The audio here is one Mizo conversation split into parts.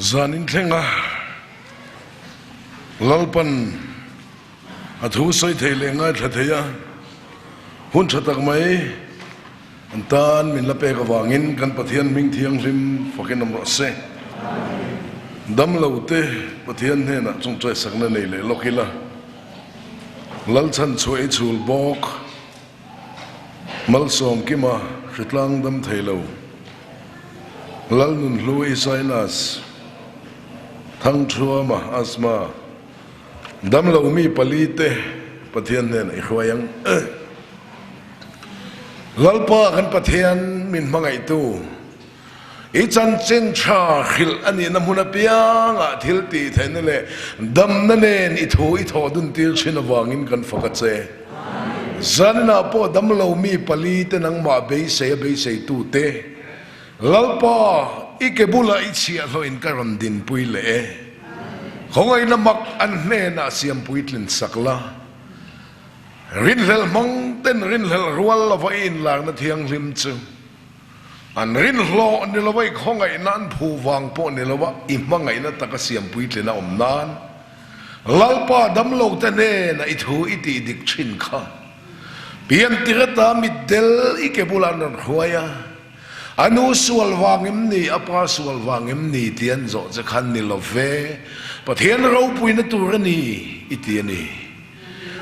Zan inthlenga Lalpan a thu sawi thei leh ngaithla thei a, hun tha tak mai an tan min la pek avangin kan Pathian hming thianghlim fakin awm rawh se. Damlo te Pathian hnenah chungchai sakna nei leh lawk ila, Lalchhan chhuah i chhul bawk. Malsawmkima hritlang dam thei lo, Lalnunhlu Isainas, Thangthuama Asthma, damlo mi palite Pathian hnenah i hruai ang. Lalpa kan Pathian min hmangaihtu, i chanchin tha hrilh a nihna hmun apiangah thil tih theihna leh damna nen i thu i thawh dun tir thin avangin kan fak a che. Zaninah pawh damlo mi palite nangmah beisei a beiseitute, Lalpa, i ke bulah i chhiahhlawhin ka rawn dinpui leh e. Khawngaihna mak an hnenah siam puitlin sak la. Rinhlelh hmang ten rinhlelh rual lova i inlarna thianghlim chu An rinhlawh ni lova i khawngaihna an phu vang pawh ni lova i hmangaihna taka siam puitlin a awm nan Lalpa damlo te hnena i thu i tih dik thin kha pian tir ata mitdel i ke bulah an rawn hruai a, a nu sual vang em ni, a pa sual vang em ni tih an zawh che khan ni lo ve, Pathian ropuina tur a ni i ti a ni.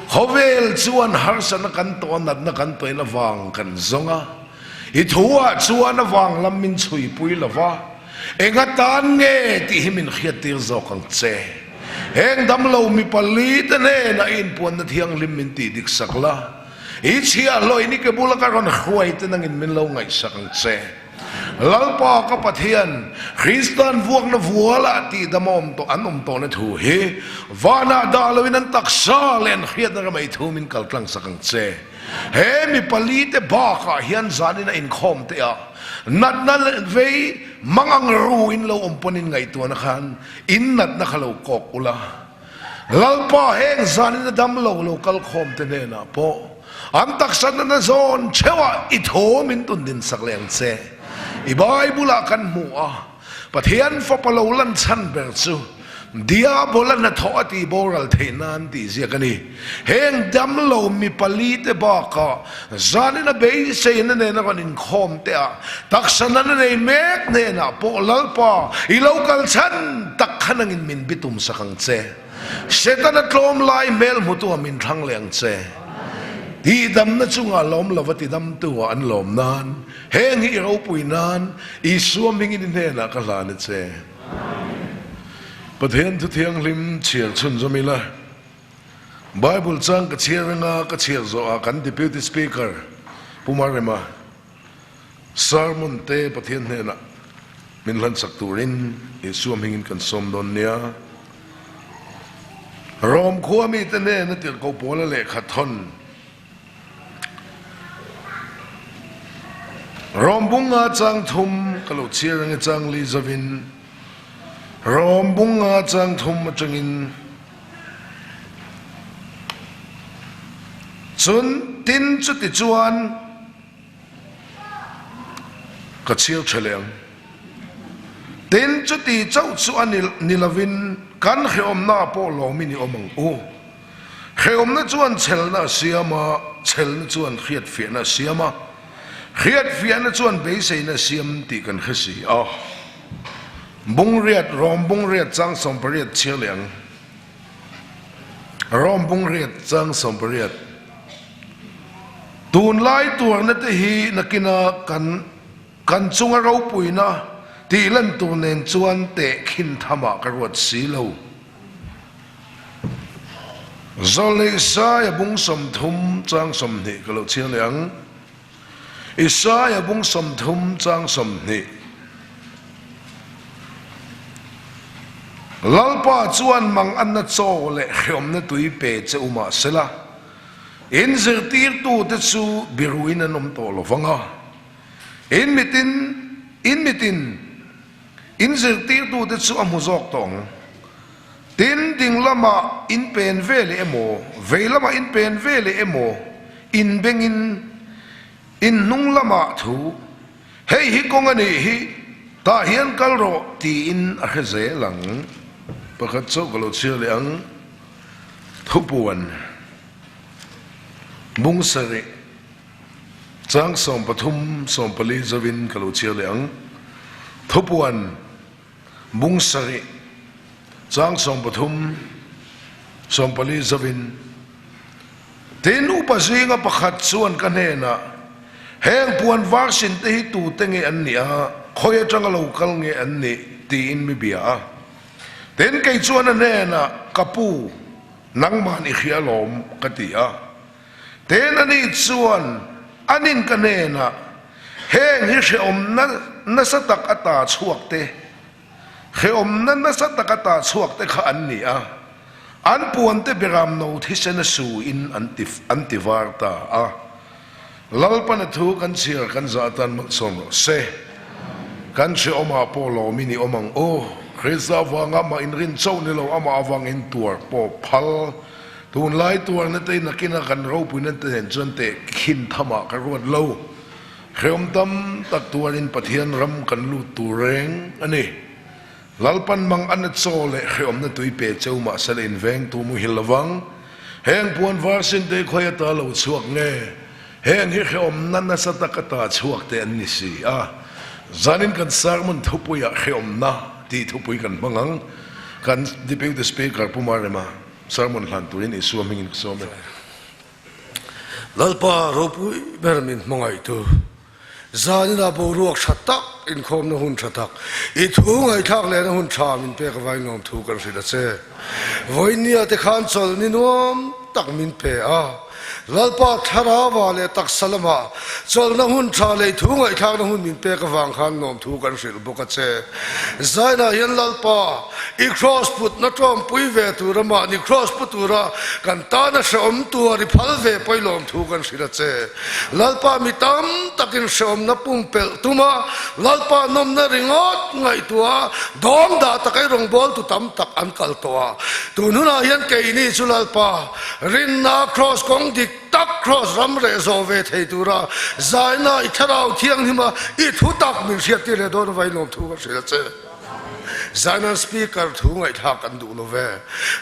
Khawvel chuan harsatna kan tawh a, natna kan tawhin avang kan zawng a. I thu ah chuan avang lam min chhuipui lo va, eng atan nge tih hi min hriattir zawk ang che. Heng damlo mi pali te hnenah i inpuanna thianghlim min tih dik sak la, i chhiahhlawhin i ke bula ka rawn hruai te nangin min lo ngaihsak ang che. Lalpa ka Pathian, Krista'n vuakna vualah tihdam a awm tawh an awm tawhna thu hi vanah dah loin an taksa leh an hriatna ram ei thu min kaltlang sak ang che. He mi palite bakah hian zanin a inkhawm teh a, natna leh vei mangang ru in lo awm pawn in ngaihtuahna khan in natna kha lo kawk ula. Lalpa heng zanin a dam lo lo kal khawm te hnenah pawh an taksa natna zawn theuhah i thaw min tun din sak leh ang che. I Bible-ah kan hmu a, Pathian fapa lo lan chhan ber chu Diabola hnathawh a tih boral theih nan tih ziak a ni. Heng damlo mi palite bakah zanin a beiseina nena rawn inkhawm teh a, taksa nana nei mek hnenah pawh Lalpa i lo kal chhan tak kha nangin min bitum sak ang che. Setana tlawm lai hmel hmutu ah min thlang leh ang che. Tihdamna chungah lawm lova tidamtu ah an lawm nan, heng hi i ropui nan Isua hmingin i hnenah ka hlan a che. Pathian thu thianghlim chhiar chhunzawm ila, Bible chang ka chhiar anga ka chhiar zawhah kan Deputy Speaker Pu Marema sermon te Pathian hnenah min hlansak turin Isua hmingin kan sawm dawn nia. Rom khua mite hnena tirhkoh Paula lehkha thawn Rawmbunga chang thum ka lo chhiar ange chang li zavin Rawmbunga chang thum atangin chun tin chuti chuan ka chhiar tha leh ang. Tin chuti chauh chu a ni lovin kan hrehawmna pawh lawmin i awm ang u. Hrehawmna chuan chhelna a siam a, chhelna chuan hriatfiahna a siam a, hriatfiahna chuan beiseina a siam tih kan hre si a. Bungriat, Rom bungriat chang 18 chhiar leh ang. Rom bungriat chang 18. Tunlai tuarna te hi nakina kan kan chunga ropuina tih lan tur nen chuan tehkhin thamah ka ruat si lo. Zawlnei Isaia bung 30 chang 20 ka lo chhiar leh ang. Isaia bung 30 chang 20. Lalpa chuan mang anna chaw leh hreawmna tui pe che u mah sela, in zirtirtute chu biruin an awm tawh lo vang a, in mitin in mitin in zirtirtute chu a hmu zawk tawh ang. Tin, ding lamah in pen ve leh emaw, vei lamah in pen ve leh emaw, in bengin in hnung lamah thu, Hei hi kawng a nih hi! Tah hian kal rawh tiin a hre zel ang. Pakhat chauh ka lo chhiar leh ang. Thupuan bung sarih chang 13 14 zovin ka lo chhiar leh ang. Thupuan bung sarih chang 13 14 zovin Tin, upa zinga pakhat chuan ka hnenah, Heng puan var sin te hi tute nge an nih a, khawi atanga lo kal nge an nih? tiin mi bia a. Tin, kei chuan a hnenah, Ka pu, nangmahni hria alawm, ka ti a. Tin, ani chuan anin ka hnenah, Heng hi hrehawmna nasa tak ata chhuak te, hrehawmna nasa tak ata chhuak te kha an ni a, an puante beramno thisen a suin an ti an ti var ta a. Lalpana thu kan chhiar kan zah atan malsawm rawh se. Kan hrehawmah pawh lawmin i awm ang u. Krista avanga amah inrin chauh ni lo, amah avangin tuar pawh phal. Tunlai tuarna te nakina kan ropuina te nen chuan teh khin thamah ka ruat lo. Hrehawm tam tak tuarin Pathian ram kan lut tur reng a ni. Lalpan mang a na chaw leh hrehawmna tui pe cheu mahse la invengtu muhil lovang. Heng puan var sin te khawi ata lo chhuak nge? Heng hi hrehawmna nasa tak ata chhuak te an ni si a. Zanin kan sermon thupuiah hrehawmna tih thupui kan hmang ang. Kan Deputy Speaker Pu Marema sermon hlan turin Isua hmingin ka sawm e. Lalpa ropui ber min hmangaihtu. Zaninah boruak tha tak, inkhawmna hun tha tak, i thu ngaihthlak lehna hun tha min pek avain lawmthu kan hrilh a che. Vawinia te khan chawlh ni nuam tak min pe a, Lalpa thlarau leh taksa lamah chawlhna hun tha leh i thu ngaihthlakna hun min pek avang khan lawmthu kan hrilh bawk a che. Zainah hian Lalpa i kraws putna tawmpui ve tura mahni kraws pu tura kan tana hrehawm tuar i phal ve pawi lawmthu kan hrilh a che. Lalpa mi tam takin hrehawmna pumpelh tum a, Lalpa nawmna ringawt ngaihtuah a, dawm dah tak ei rawngbawltu tam tak an kal tawh a. Tun hunah hian keini chu Lalpa rinna kraws kawng dik tak kraws ram reh zawh ve thei tura zaina i thlarau thianghlima i thu tak min hriattir leh dawn avangin lawmthu ka hrilh a che. Zainan speaker thu ngaihthlak kan duh lo ve.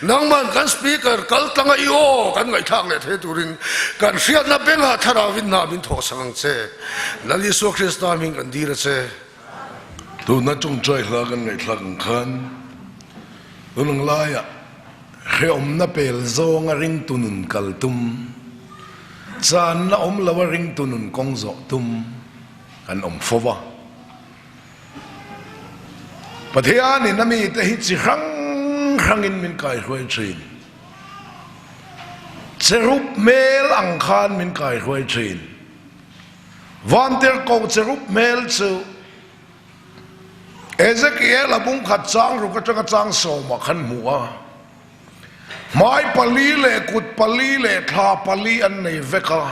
Nangman kan speaker kal tlanga i aw kan ngaihthlak leh thei turin kan hriatna bengah thlarauin hna min thawhsak ang che. Lal Isua Krista hming kan dil a che. Tuna tawngtai hla kan ngaihthlak ang khan tunang laiah hrehawmna pel zawnga ringtu nun kal tum, channa awm loa ringtu nun kawng zawh tum kan awm fo va. Pathianin a mite hi chi hrang hrangin min kaihruai thin. Cherub hmel ang khan min kaihruai thin. Vantirhkoh cherub hmel chu Ezekiel a bungkhat chang ruk atanga chang sawmah khan hmu a. Hmai pali leh kut pali leh thla pali an nei vek a.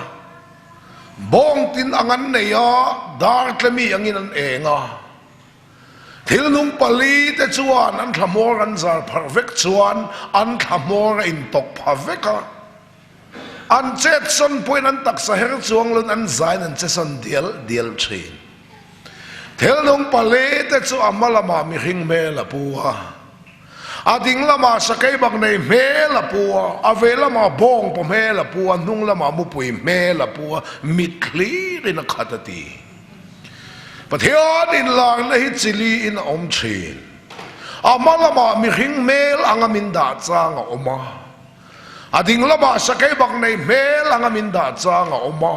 Bawng tin ang an nei a, dar tlemi angin an eng a. Thil nung pali te chuan an thla hmawr an zar pharh vek chuan an thla hmawr a intawk pha vek a. An chetsawn pawhin an taksa her chuang loin an zain an chesawn dial dial thin. Thil nung pali te chu a hma lamah mihring hmel a pu a. A ding lamah sakei bak nei hmel a pu a, a ve lamah bawngpaw hmel a pu a, hnung lamah mupui hmel a pu a, mit thlirin a khat a ti. Pathian inlarna hi chili in a awm thin. A hma lamah mihring hmel anga min dah chang a awm a. A ding lamah sakei bak nei hmel anga min dah chang a awm a,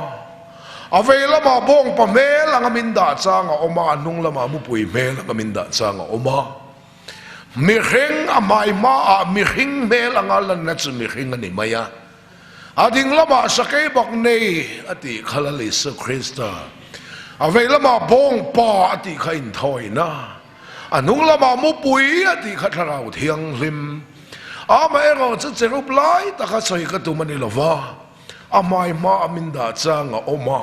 a vei lamah bawngpa hmel anga min dah chang a awm a, a hnung lamah mupui hmel anga min dah chang a awm a. Mihring a hmai hmaah mihring hmel anga lanna chu mihring a ni mai a. A ding lamah sakei bak nei a tih kha Lal Isua Krista, a vei lamah bawngpa a tih kha inthawina, A hnung lamah mupui a tih kha thlarau thianghlim. Amaherawh chu cherub lai taka sawi ka tum a ni lova, a hmai hmaah min dah chang a awm a.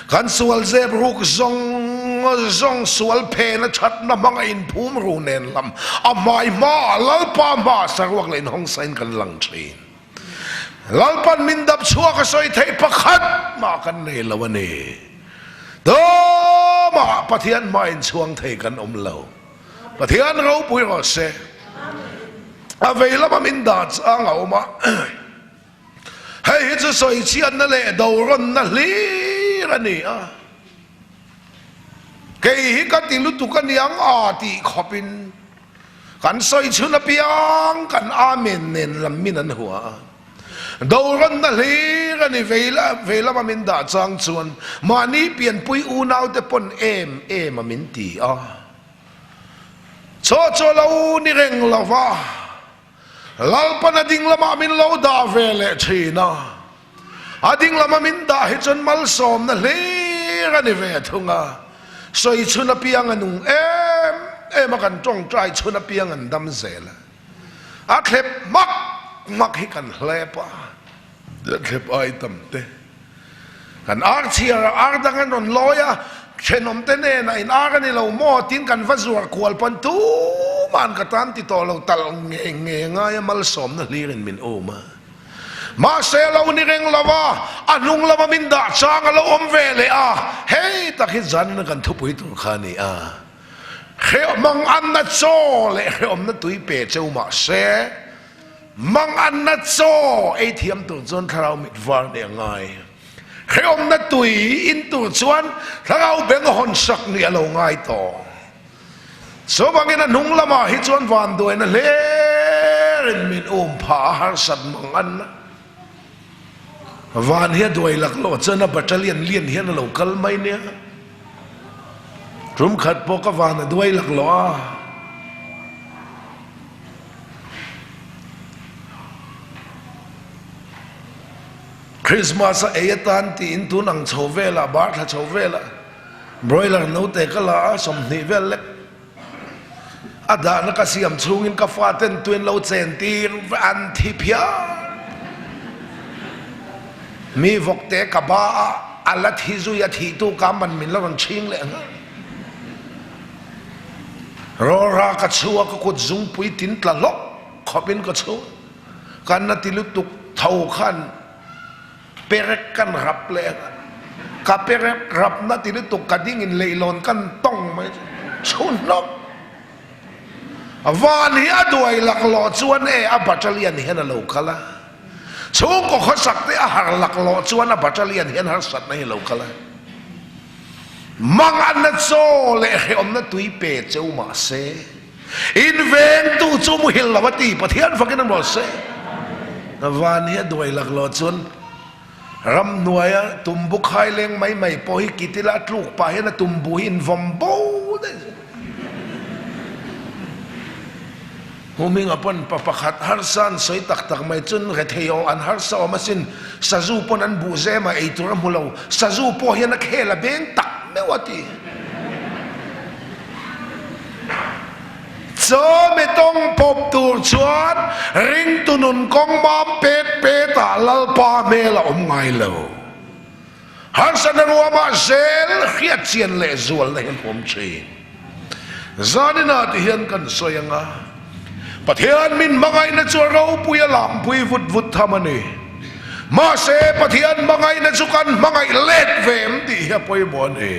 Kan sual zep ruk zawng zawng sual phena thatna hmanga inphum ru nen lam a hmai hmaah Lalpa hmaah saruak leh inhawngsain kan lang thin. Lalpan min dap chhuak a sawi theih pakhat mah kan nei lo a ni. Tumah Pathian hma inchhuang thei kan awm lo. Pathian ropui rawh se. A vei lama min dah chang a awm a. Hei hi chu sawichhiatna leh dorawnna hlir a ni a. Kei hi ka ti lutuk a niang a tih khawpin kan sawi chhun apiang kan Amen nen lam min an hua a. Dorawnna hlir a ni vei lama min dah chang chuan mahni pianpui unaute pawn em em a min ti a. Chaw chaw lo ni reng lova Lalpan a ding lamah min lo dah ve leh thin a. A ding lama min dah hi chuan malsawmna hlir a ni ve thung a. Sawi chhun apiang a nung em em a, kan tawngtai chhun apiang an dam zel a. A thlep hmak hmak hi kan hlep a, a thlep ai tam te. Kan ar chhiar a, ar dang an rawn lawi a, thenawm te hnenah in ar a ni lo maw tiin kan va zuar kual pawn tuma'n ka tan ti tawh lo talh nge nge ngai a malsawmna hlirin min um a. Mahse a lo ni reng lo a, a hnung lama min dah chang a lo awm ve leh a, hei tak hi zanina kan thupui tur kha a ni a. Hrehmang anna chaw leh hrehawmna tui pe cheu mah se, mang anna chaw ei thiam tur chuan thlarau mit var nih a ngai. Hrehawmna tui in tur chuan thlarau beng hawn sak nih a lo ngai tawh. Chuvangin a hnung lamah hi chuan vanduaina hlerin min um phah a harsat mang anna. Van hi a duai laklawh chuan a battalion lian hian a lo kal mai nia. Tum khat pawh ka van a duai laklawh a. Christmas a ei atan tiin tun ang chho velah bar thla chho velah broiler note ka la a 20 vel lek. A dahna ka siam chhungin ka faten tuin lo chen tir an thi phian. Mi vawkte ka ba a, a la thi zui a thih tu ka man min la rawn chhing leh nghal. Rawra ka chhu a, ka kut zungpui tin tla hlawk khawpin ka chhu. Ka na ti lutuk tho khan Perek kan rap leh ang a, ka perek rapna ti lutuk ka dingin leihlawn kan tawng mai chu chhun hlawk. Van hi a duai laklawh chuan e a battalion hian a lo kal a, chhungkaw khawsak te a har laklawh chuan a battalion hian harsatna hi a lo kal a. Manganna chaw leh hrehawmna tui pe cheu mahse, In vengtu chu muhil lo a ti, Pathian fakin a rawn se. Van hi a duai laklawh chuan ramhnuaia tumbu khai leng mai mai pawh hi kitila a tluk pah hian a tumbu hi invawm bo daih zel. Huminga pawn pa pakhat harsa an sawi tak tak mai chuan rethei aw an harsa awm asin, sazu pawn an buh zem a ei tur a hmu lo, sazu pawh hian a khel a beng tak meuh a ti. Chawmi tawng pawp tur chuan ringtu nun kawng mam pet petah Lalpa hmel a awm ngai lo. Harsatna ruamah zel hriat chian leh zualna hi an awm thin. Zaninah ti hian kan sawi ang a, Pathian min hmangaihna chu a ropui a lampui vut vut tham a ni. Mahse, Pathian hmangaihna chu kan hmangaih let ve em tih hi a pawimawh a ni.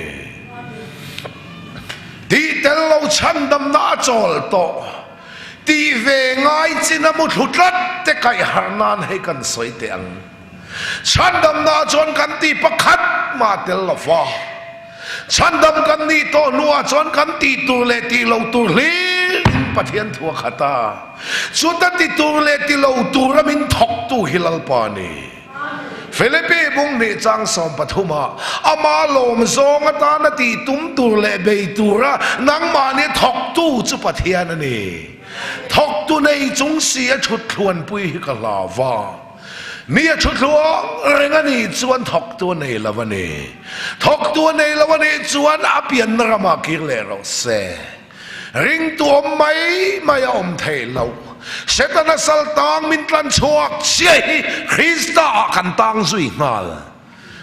Tih tel lo chhandamna a chawl tawh. Tih ve ngai chin a mu thlu tlat te kaih harh nan hei kan sawi teh ang. Chhandamna chuan kan tih pakhat mah tel lo va. Chhandam kan nih tawh hnuah chuan kan tih tur leh tih lo tur hlir in Pathian thu a khat a. Chuta ti tur leh ti lo tura min thawktu hi Lalpa a ni. Philippi bung hnih chang 13 ah ama lawm zawng atana tih tum tur leh bei tura nangmahni thawktu chu Pathian a ni. Thawktu nei chung si a thut thluanpui hi ka hlau va. Mi a thu thluang reng a nih chuan thawktu a nei lo a ni. Thawktu a nei lo a nih chuan a pianna ramah kir leh rawh se. Ringtu awm mai mai a awm theih loh. Setana sal tang min tlan chhuak chiah hi Krista ah kan tang zui nghal.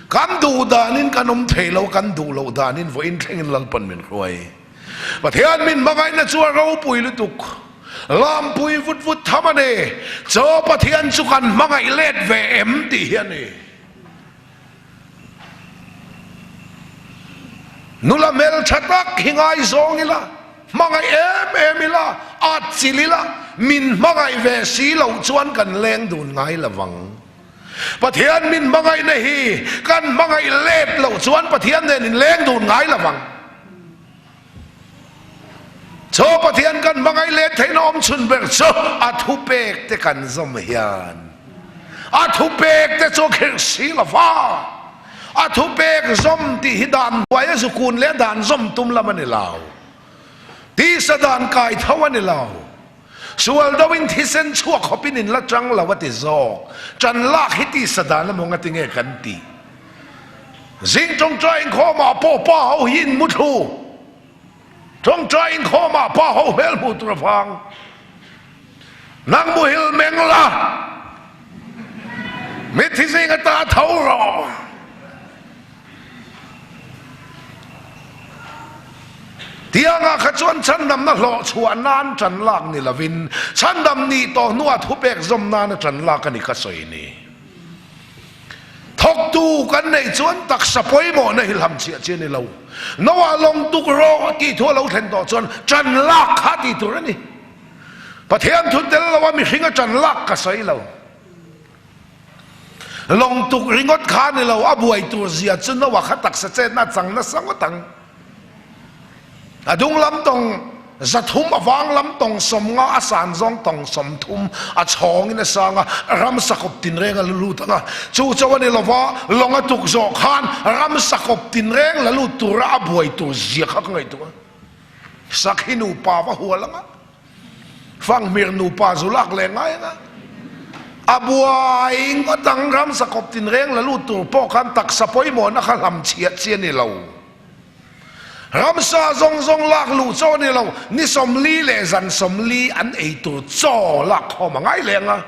Kan duh danin kan awm thei lo, kan duh loh danin vawiin thlengin Lalpan min hruai. Pathian min hmangaihna chu a ropui lutuk. Lampui vut vut tham a ni. Chaw Pathian chu kan hmangaih let ve em tih hi a ni. Nula hmeltha tak hi ngaizawng ila, hmangaih em em ila, atchilh ila, min hmangaih ve si loh chuan kan leng dun ngai lovang. Pathian min hmangaihna hi kan hmangaih let loh chuan Pathian nen in leng dun ngai lovang. Chaw Pathian kan hmangaih let theihna awm chhun ber chu a thupek te kan zawm hian a thupek te chu a khirh si lo va. A thupek zawm tih hi dan hnuai a zukun leh dan zawm tum lam a ni lo. Tisa dan kai tho a ni lo. Sual doin thisen chhuak khawpin in la chang lo a ti zawk. Chan lak hi tisa dan emaw nga tinge kan tih. Zing tawngtai inkhawmah pawh pa ho hi in mu thlu. Tawngtai inkhawmah pa ho hmel hmuh tur avang. Nang muhil meng la, mitthi zing ata tho rawh. Tiangah kha chuan chhandamna hlawh chhuah nan tan lak ni lovin chhandam nih tawh hnuah thupek zawm nana tan lak a ni ka sawi ni. Thawktu kan neih chuan taksa pawimawhna hi hlam chhiah chi a ni lo. Noah lawng tuk rawh tih thu a lo thlen tawh chuan tan lak kha tih tur a ni. Pathian thu tel loa mihringa tan lak ka sawi lo. Lawng tuk ringawt kha ni lo, a buai tur zia chu Noah kha taksa chetna a chang nasa ngawt ang. A dung lam tawng 300, a vang lam tawng 50, a san zawng tawng 30, a chhawngin a sang a, ramsa kawp tinreng a la lut ang a. Chu cho a ni lo va, lawng a tuk zawh khan ramsa kawp tinreng la lut tura a buai tur zia kha ka ngaihtuah a. Sakhi nupa va hual ang a. Fanghmir nupa zu lak leh ngai anga a buai ngawt ang ramsa kawp tinreng la lut tur pawh khan taksa pawimawhna kha hlam chhiah chi a ni lo. Ramsa zawng zawng lak luh chaw a ni lo, ni 40 leh zan 40 an ei tur chaw lak khawm a ngai leh anga.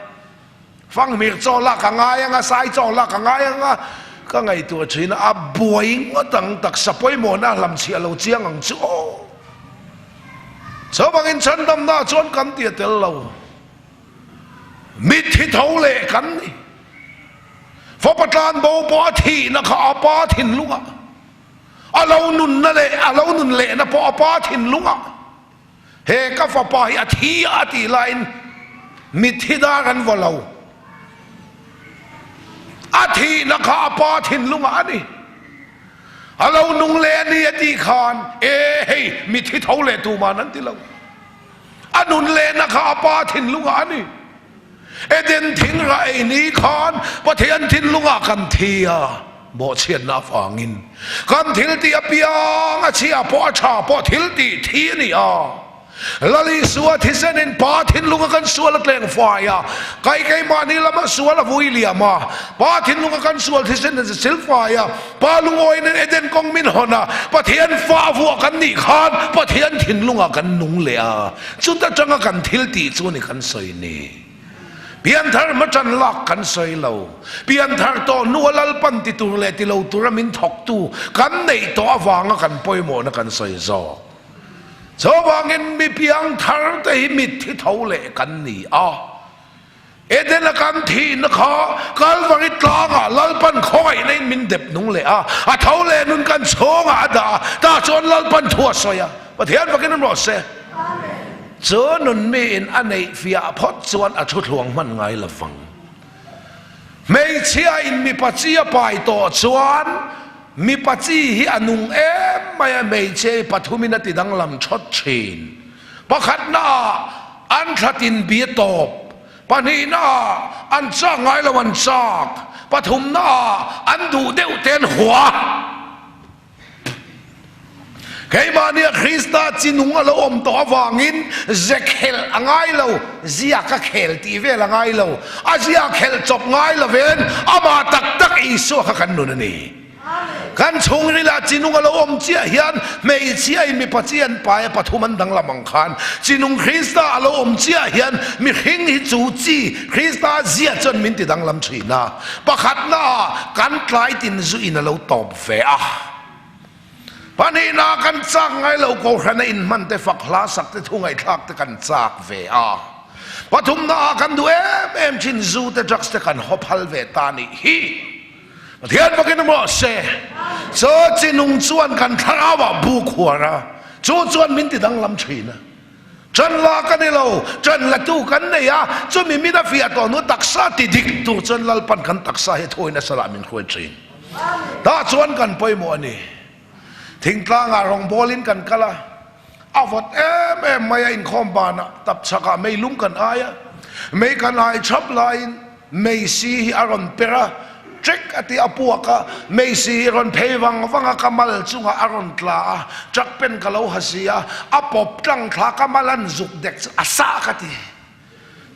Fanghmir chaw lak a ngai anga, sai chaw lak a ngai anga, ka ngaihtuah thin a, a buai ngawt ang taksa pawimawhna a hlamchhiah lo chiang ang chu aw. Chuvangin chhandamna chuan kan ti a tel lo. Mitthi tho leh kan ni. Fapa tlanbo pawh a thihna kha a pa thinlungah, a lo nunna leh a lo nun lehna pawh a pa thinlungah. He ka fapa hi a thi a tih laiin mitthi dar an vaw lo. A thihna kha a pa thinlungah a ni. A lo nung leh a ni a tih khan, E hei, mitthi tho leh tuman an ti lo. A nun lehna kha a pa thinlungah a ni. Eden thing rah ei ni khan Pathian thinlungah kan thi a, bawhchhiatna avangin kan thil tih apiang a chhia pawh a tha pawh thil tih thi a ni a. Lal Isua thisenin Pa thinlunga kan sual a tleng fai a, kai keimahni lama sual a vui liam a, Pa thinlunga kan sual thisen a sil fai a, Pa lungawiin Eden kawng min hawn a, Pathian fa a vuah kan nih khan Pathian thinlungah kan nung leh a. Chuta tanga kan thil tih chu ni kan sawi ni. Pianthar hma tan lak kan sawi lo. Pianthar tawh hnua Lalpan ti tur leh ti lo tura min thawktu kan neih tawh avanga kan pawimawhna kan sawi zawk. Chuvangin mi piangthar te hi mitthi tho leh kan ni a. Edena kan thihna kha Kalvari tlangah Lalpan khawngaihna in min dep nung leh a, a tho leh nun kan chhungah a dah a, tah chuan Lalpan thu a sawi a, Pathian fakin awm rawh se. Chu nun mi in a neih fiah phawt chuan a thu thluang hman ngai lo vang. Hmeichhia in mipa chi a pai tawh chuan mipa chi hi a nung em mai a, hmeichhia hi pathumin a ti danglam thawt thin. Pakhatna ah an thlatin bi a tawp, pahnihna ah an chak ngai lo an chak, pathumna ah an duh deuh te an hua. Keimahnia Krista chi nung a lo awm tawh avangin ze khelh a ngai lo, ziak a khel tih vel a ngai lo, a ziak khelh chawp ngai lovin amah tak tak Isua kha kan nun a ni. Kan chhungril ah chinung a lo awm chiah hian hmeichhia in mipa chi an pai a pathum an danglam ang khan chinung Krista a lo awm chiah hian mihring hi chu chi Krista zia chuan min ti danglam thin a. Pakhatna ah kan tlai tin zu in a lo tawp ve a. Pahnihna ah kan chak ngai lo kohhran a inhman te fak hla sak te thu ngaihthlak te kan chak ve a. Pathumna ah kan duh em em thin zu te drugs te kan haw phal ve ta nih hi. Pathian fakin awm rawh se. Chaw chi nung chuan kan thlarauah bu khuar a, chu chuan min ti danglam thin a. Ṭan la ka ni lo, ṭan latu kan nei a, chumi min a fiah tawh hnu taksa ti dik tur chuan Lalpan kan taksa hi thawi nasa lah min hruai ṭhin. Tah chuan kan pawimawh a ni. Thingtlangah rawngbawlin kan kal a, a vawt em em mai a, inkhawm banah tapchhakah meilum kan ai a, mei kan ai chhap laiin Meisi hi a rawn per a, trek a ti a puak a, Meisi hi rawn phei vang vang a, ka mal chungah a rawn tla a, truck pen ka lo ha si a, a pawp tlang thla ka mal an zuk dek chu a sah ka ti.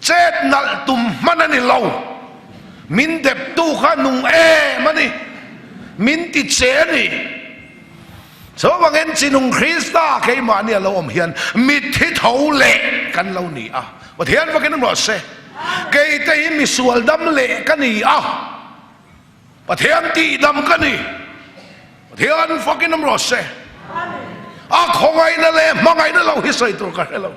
Chet nalh tum hman a ni lo, min dep tu kha nung em a ni, min ti che a ni. Chuvangin chinung Krista keimahni a lo awm hian mitthi tho leh kan lo ni a, Pathian vakin awm rawh se. Keite hi misual dam leh ka ni a, Pathian tihdam ka ni. Pathian fakin awm rawh se. A khawngaihna leh hmangaihna lo hi sawi tur ka hre lo.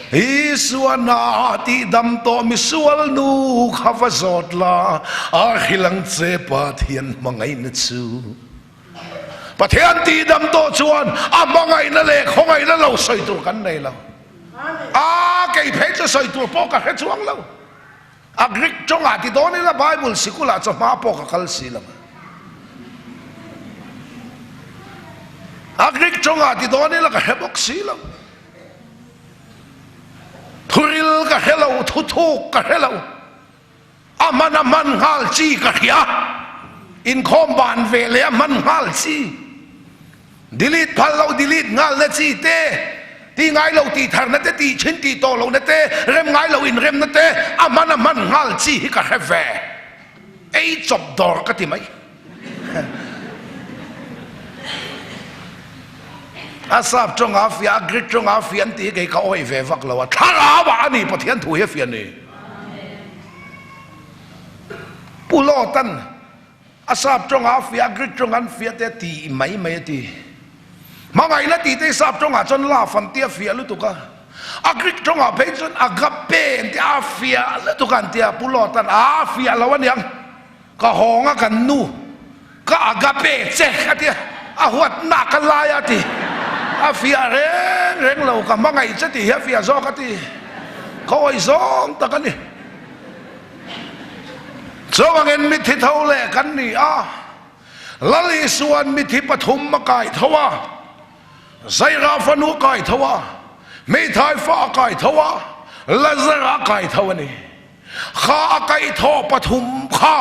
Isua hna tihdam tawh misual nu kha va zawt la, a hrilh ang che Pathian hmangaihna chu. Pathian tihdam tawh chuan a hmangaihna leh khawngaihna lo sawi tur kan nei lo. A kei phei chu sawi tur pawh ka hre chuang lo. A Greek tawngah ti dawn ila Bible sikulah chawhma pawh ka kal si lo. A Greek tawngah ti dawn ila ka hre bawk si lo. Thuril ka hre lo, thuthuk ka hre lo. A hman a hman nghal chi ka hria. Inkhawm ban ve leh a hman nghal chi. Delete phal lo delete nghal na chi te, ti ngai lo tih thar na te, tih thin tih tawh lo na te, rem ngai lo inrem na te, a hman a hman nghal chi hi ka hre ve. Ei chawp dawr ka ti mai. A sap tawng a fiah, a Greek tawng a fiah an tih hi kei ka awih ve vak lo a, thlarau ah a ni Pathian thu hi a fiah ni. Pu Lawtan A sap tawngah a fiah, a Greek tawngah an fiah te a ti mai mai a ti. Hmangaihna tih te hi sap tawngah chuan love an ti a fiah lutuk a. A Greek tawngah phei chuan agape an ti a, a fiah lutuk a an ti a. Pu Lawtan a fiah lo aniang, ka hawng a kan nu, ka agape che a ti a, a huatna ka lai a ti. A fiah reng reng lo, ka hmangaih che tih hi a fiah zawk a ti. Ka awih zawng tak a ni. Chuvangin mithi tho leh kan ni a, Lal Isua'n mithi pathum a kai tho a, Zaira fanu a kai tho a, hmeithai fa a kai tho a, Lazara a kai tho a ni. Kha a kaihthawh pathum kha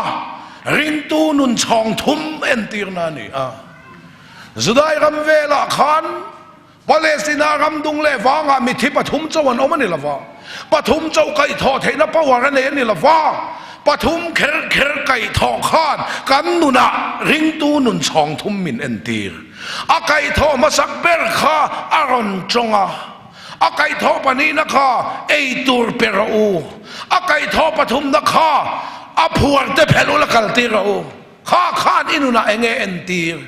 ringtu nun chhawng thum entirna a ni a. Judai ram velah khan Palestina ram dung leh vangah mithi pathum chauh an awm a ni lova, pathum chauh kaihthawh theihna power a nei a ni lova, pathum kher kher kaihthawh khan kan nunah ringtu nun chhawng thum min entir. A kaihthawh hmasak ber kha a rawn tawng a, a kaihthawh pahnihna kha ei tur pe rawh u, a kaihthawh pathumna kha a phuar te phelh ula kaltir rawh u. Kha khan i nunah eng nge entir?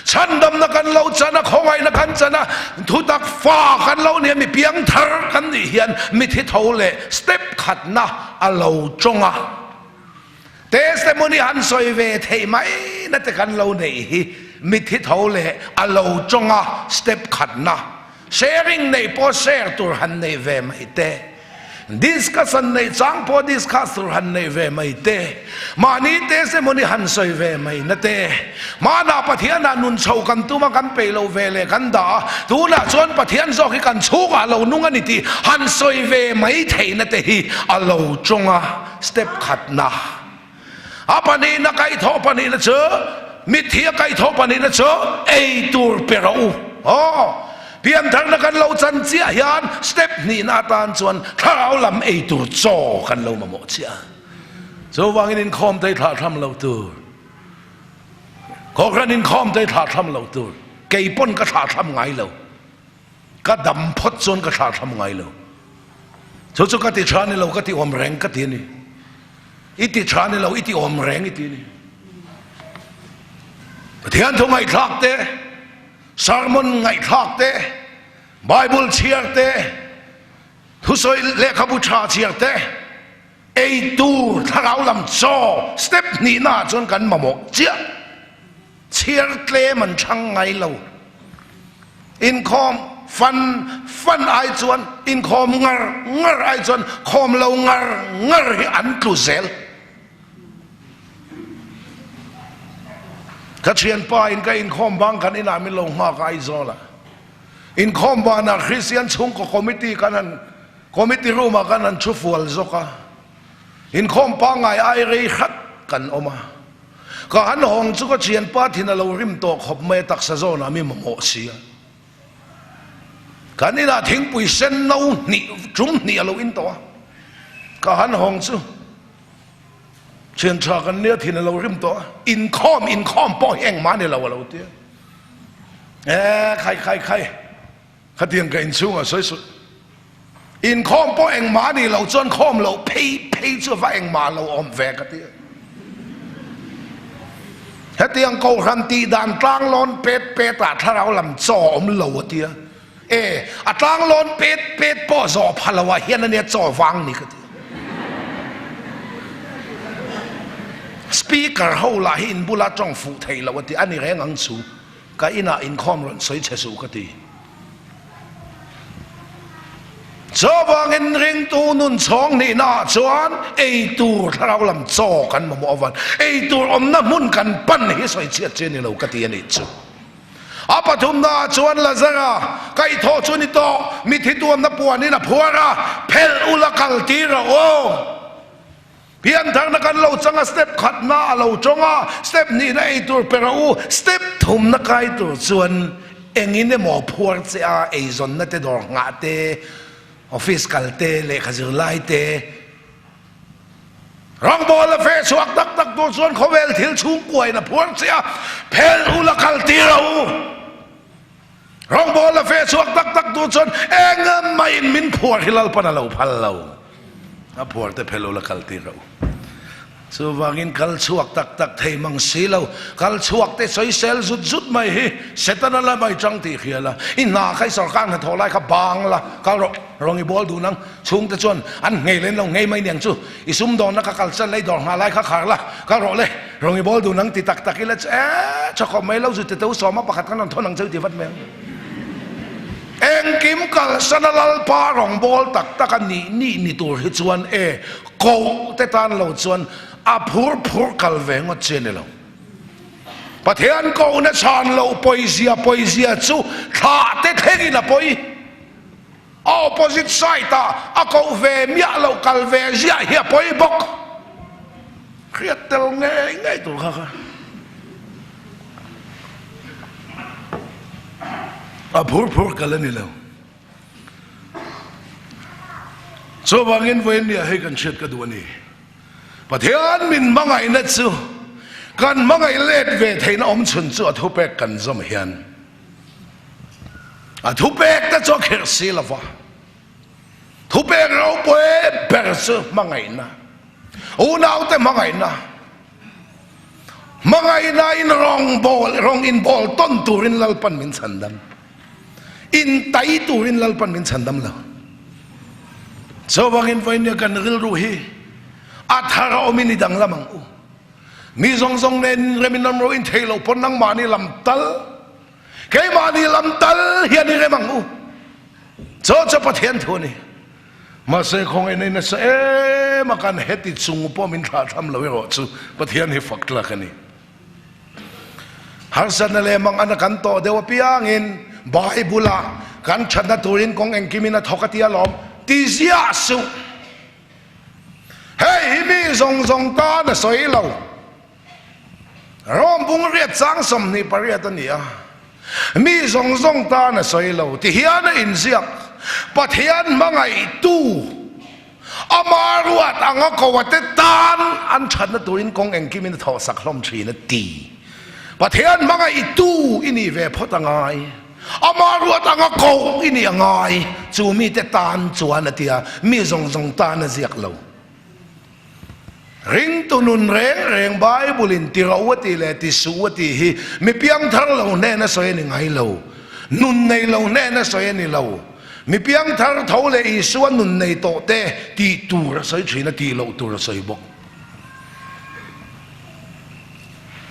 Chhandamna kan lo chan a, khawngaihna kan chan a, thutak fa kan lo nia, mi piangthar kan nih hian mithi tho leh step khatna a lo tawng a. Testimony han sawi ve theih mai na te kan lo neih hi mithi tho leh a lo tawng a step khatna. Sharing neih pawh share tur han neih ve mai te, discuss han neih chang pawh discuss tur han neih ve mai te, mahni testimony han sawi ve mai na te, hmanah Pathianah nun chho kan tum a kan peih loh ve leh kan dah a, tunah chuan Pathian zawk hi kan chhungah lo nung a ni tih han sawi ve mai theihna te hi a lo tawng a step khatna. A pahnihna kaihthawh pahnihna chu mitthi a kaihthawh pahnihna chu ei tur pe rawh u. Aw, piantharna kan lo chan chiah hian step hnihna atan chuan thlarau lam ei tur chaw kan lo mamawh chiah a. Chuvangin inkhawm te hi thlahthlam lo tur. Kohhran inkhawm te hi thlahthlam lo tur. Kei pawn ka thlahthlam ngai lo. Ka dam phawt chuan ka thlahthlam ngai lo. Chu chu ka ti tha ni lo, ka ti awm reng ka ti a ni. I ti tha ni lo, i ti awm reng i ti ni. Pathian thu ngaihthlak te, sermon ngaihthlak te, Bible chhiar te, thusawi lehkhabu tha chhiar te. Ei tur thlarau lam chaw step hnihna ah chuan kan mamawh chiah. Chhiar tlem an chhang ngai lo. Inkhawm fan fan ai chuan inkhawm ngar ngar ai chuan khawm lo ngar ngar hi an tlu zel. Ka thianpa in ka inkhawm bang kan inah min lo nghak a Aizawl ah. Inkhawm banah Kristian chhungkaw committee kan han Committee room ah kan han thu fual zawk a, inkhawm pangngai ai rei hrat kan awm a. Ka han hawng chu ka thianpa thin a lo rim tawh khawp mai a, taksa zawnah mi mamawh si a. Kan inah thingpui sen no hnih tum hnih a lo in tawh a, ka han hawng chu thian tha kan nia thin a lo rim tawh a, inkhawm inkhawm pawh hi engmah a ni lo a lo ti a. E khai khai khai. Khatiang ka inchhungah sawi suh. Inkhawm pawh engmah a nih loh chuan khawm loh phei phei chu va engmah lo awm ve ka ti a. Hetiang kohhran tih dan tlanglawn pet pet ah thlarau lam chaw awm lo a ti a. E, a tlanglawn pet pet pawh zawh pha lo ah hian ania chaw vang ni ka ti a. Speaker ho lah hi inbula tawng fuh thei lo a ti a ni reng ang chu. Ka inah inkhawm rawn sawi che suh ka ti. Chuvangin ringtu nun chhawng nihna ah chuan ei tur thlarau lam chaw kan mamawh avan ei tur awmna hmun kan pan hi sawi chhiat chi a ni lo ka ti a nih chu. A pathumna ah chuan Lazara kaihthawh chu ni tawh, mithi tuamna puanin a phuar a, phelh ula kal tir rawh aw. Piantharna kan lo chang a, step khatna a lo tawng a, step hnihna ei tur pe rawh u, step thumna kai tur chuan engin emaw phuar che a, eizawnna te, dawr nghah te, office kal te, lehkha zir lai te, rawngbawla feh chhuak tak tak tur chuan khawvel thil chhungkuain a phuar che a, phelh u la kal tir rawh u. Rawngbawl a feh chhuak tak tak tu chuan eng maiin min phuar hi Lalpan a lo phal lo. A phuar te phel ula kal tir rawh u. Chuvangin kal chhuak tak tak thei mang si lo, kal chhuak te sawisel zut zut mai hi Setana la mai chang tih hria la. I hna kha i sorkar hnathawh lai kha bang la, kal rawh, rawng i bawl dun ang. Chhungte chuan an nghei len lo nghei mai niang chu. I sumdawnna kha kal chan la, i dawr nghah lai kha khar la, kal rawh le, rawng i bawl dun ang ti tak tak ila chu ee tha khawp mai lo zu tete u sawma pakhat khan rawn thawn ang cheu ti vat mai ang. Engkim kalsan a Lalpa rawng bawl tak tak a nih nih ni tur hi chuan e koh te tan lo chuan a phur phur kal ve ngawt chi a ni lo. Pathian kohna chhan loh pawizia pawizia chu thlah te thlengin a pawi. A opposite side ah a koh ve miah loh kal ve ziah hi a pawi bawk. Hriat tel ngei ngei tur kha kha. A phur phur kal a ni lo. Chuvangin vawiin hei kan hriat ka duh a ni. Pathian min hmangaihna chu kan hmangaih let ve theihna awm chhun chu a thupek kan zawm hian A thupek te chu a khirh si lo va, thupek ropui ber chu hmangaihna, unaute hmangaihna, hmangaihna in rawng bawl, rawng in bawl tawn turin Lalpan min chhandam, in tai turin Lalpan min chhandam lo. Chuvangin vawinia kan rilru hi a thar a awmin i danglam ang u. Mi zawng zawng nen rem in ram ro in thei lo pawn nangmahni lam tal, keimahni lam tal hian i rem ang u. Chaw chu Pathian thu a ni. Mahse khawngaih nei nasa em a kan heti chung pawh min thlah tham lo erawh chu Pathian hi fak tlak a ni. Harsatna leh mangan a kan tawh deuh apiangin Bible ah kan thatna turin kawng engkimin a thawk a ti alawm ti ziah suh. Hei hi mi zawng zawng tan a sawi lo. Rom bung riat chang 28 a ni a. Mi zawng zawng tan a sawi lo ti hian a inziak. Pathian hmangaihtu ama ruat anga ko te tan an thatna turin kawng engkimin a thawhsak hlawm thin a ti. Pathian hmangaihtu i nih ve phawt a ngai. Amah ruat anga koh i nih a ngai. Chu mite tan chuan a ti a, mi zawng zawng tan a ziak lo. Ringtu nun reng reng Bible in ti ro a ti leh ti suh a tih hi mi piangthar lo hnena sawi a ni ngai lo. Nun nei lo hnena sawi a ni lo. Mi piangthar tho leh Isua nun nei tawh te tih tur a sawi thin a, tih loh tur a sawi bawk.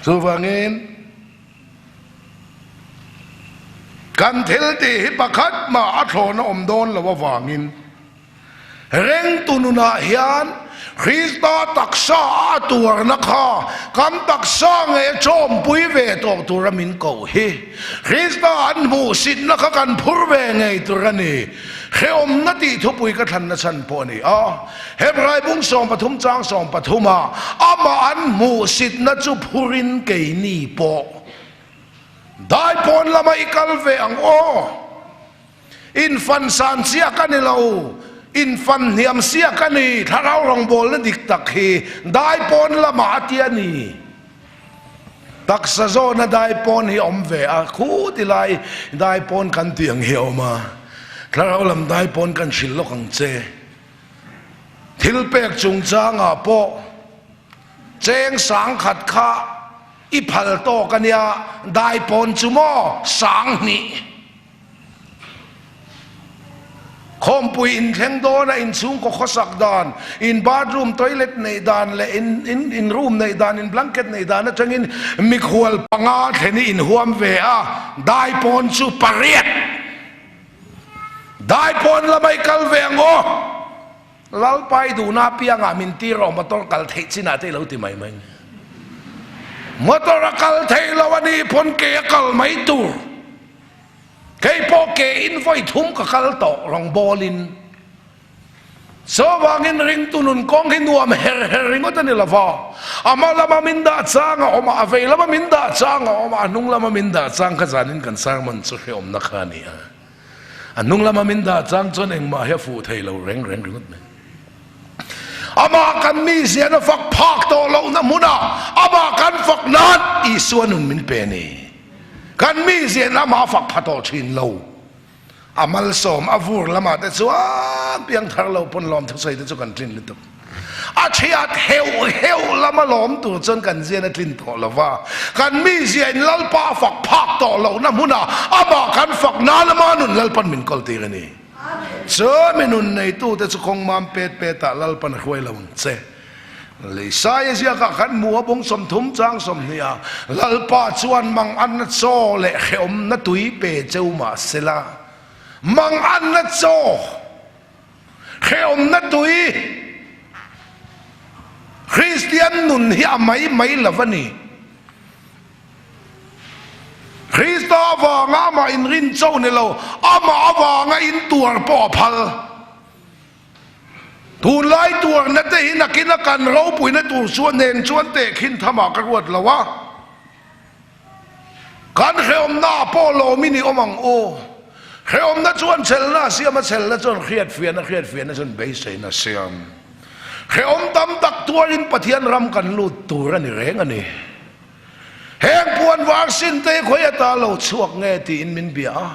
Chuvangin kan thil tih hi pakhat mah a thlawhna awm dawn loh avangin, Rengtu nunah hian Krista taksa a tuarna kha kan taksa ngei a chawmpui ve tawh tura min koh hi. Krista an hmuhsitna kha kan phur ve ngei tur a ni. Hrehawmna tih thupui ka thlanna chhan pawh a ni a. Hebrai bung 13 chang 13 ah amah an hmuhsitna chu phurin keini pawh daipawn lama i kal ve ang aw. Infan san chiah ka ni lo, infan hniam siah ka ni, thlarau rawngbawlna dik tak hi dai pawn lamah a ti a ni. Taksa zawna dai pawn hi a awm ve a, khu ti lai dai pawn kan tih ang hi a awm a, thlarau lam dai pawn kan hrilh lawk ang che. Thil pek chungchangah pawh cheng sangkhat kha i phal tawk a nia, dai pawn chu maw 2000. Khawmpui inthleng dawna inchhungkaw khawsak dan, in bathroom toilet neih dan leh in in in room neih dan, in blanket neih dan atangin mikhual panga thlen hi inhuam ve a, daipawn chu pariat. Daipawn lamah i kal ve ang aw. Lalpa i duhna apiangah min tir rawh motor kal theih chinah te i lo ti mai mai. Motor a kal theih lo a nih pawn ke a kal mai tur. Kei pawh ke in vawi thum ka kal tawh rawngbawl in. Chuvangin ringtu nun kawng hi nuam her her ringawt a ni lo va. A hma lama min dah chang a awm a, a vei lama min dah chang a awm a, a hnung lama min dah chang kha zanin kan sermon chu hrehawmna kha a ni a. A hnung lama min dah chang chuan engmah hi a fuh thei lo reng reng ringawt mai. Amah kan mizia na fak phak tawh lohna hmunah amah kan fak nan Isua nun min pe a ni. Kan mizia in amah a fak pha tawh thin lo. A malsawm a vur lamah te chuan piangthar lo pawn lawm thusawi te chu kan tlin lutuk. A chhiat heuh heuh lama lawm tur chuan kan zian a tlin tawh lo va, kan mizia in Lalpa a fak phak tawh lohna hmunah amah kan fak nan ama nun Lalpan min kawl tir a ni. Chumi nun neitute chu kawng mam pet petah Lalpan a hruai lo ang che. Leisaia ziakah khan mu a bung 30 chang 20 ah Lalpa chuan manganna chaw leh hrehawmna tui pe cheu mah sela, manganna chaw, Hrehawmna tui Kristian nun hi a mai mai lo a ni. Krista avanga amah inrin cho ni lo, amah avanga intuar pawh a phal. Tunlai tuarna te hi nakina kan ropuina tur chuan nen chuan tehkhin thamah ka ruat lo a. Kan hrehawmna pawh lawmin i awm ang u. Hrehawmna chuan chelna a siam a, chelna chuan hriatfiahna, hriatfiahna chuan beiseina a siam. Hrehawm tam tak tuarin Pathian ram kan lut tur a ni reng a ni. Heng puan var sin te hi khawi ata lo chhuak nge tiin min bia a.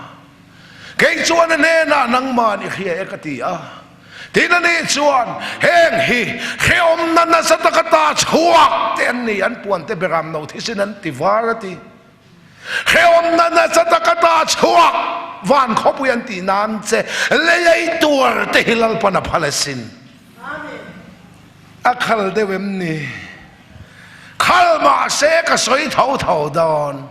Kei chuan a hnenah nangman i hria e ka ti a. Tin a nih chuan heng hi hrehawmna nasa taka ta chhuak te an ni, an puan te beram no thisin an ti var a ti. Hrehawmna nasa taka ta chhuak van khawpui an tih nan che lei ei tuar te hi Lalpan a phal asin. A khal deuh em ni? Khal mahse ka sawi tho tho dawn.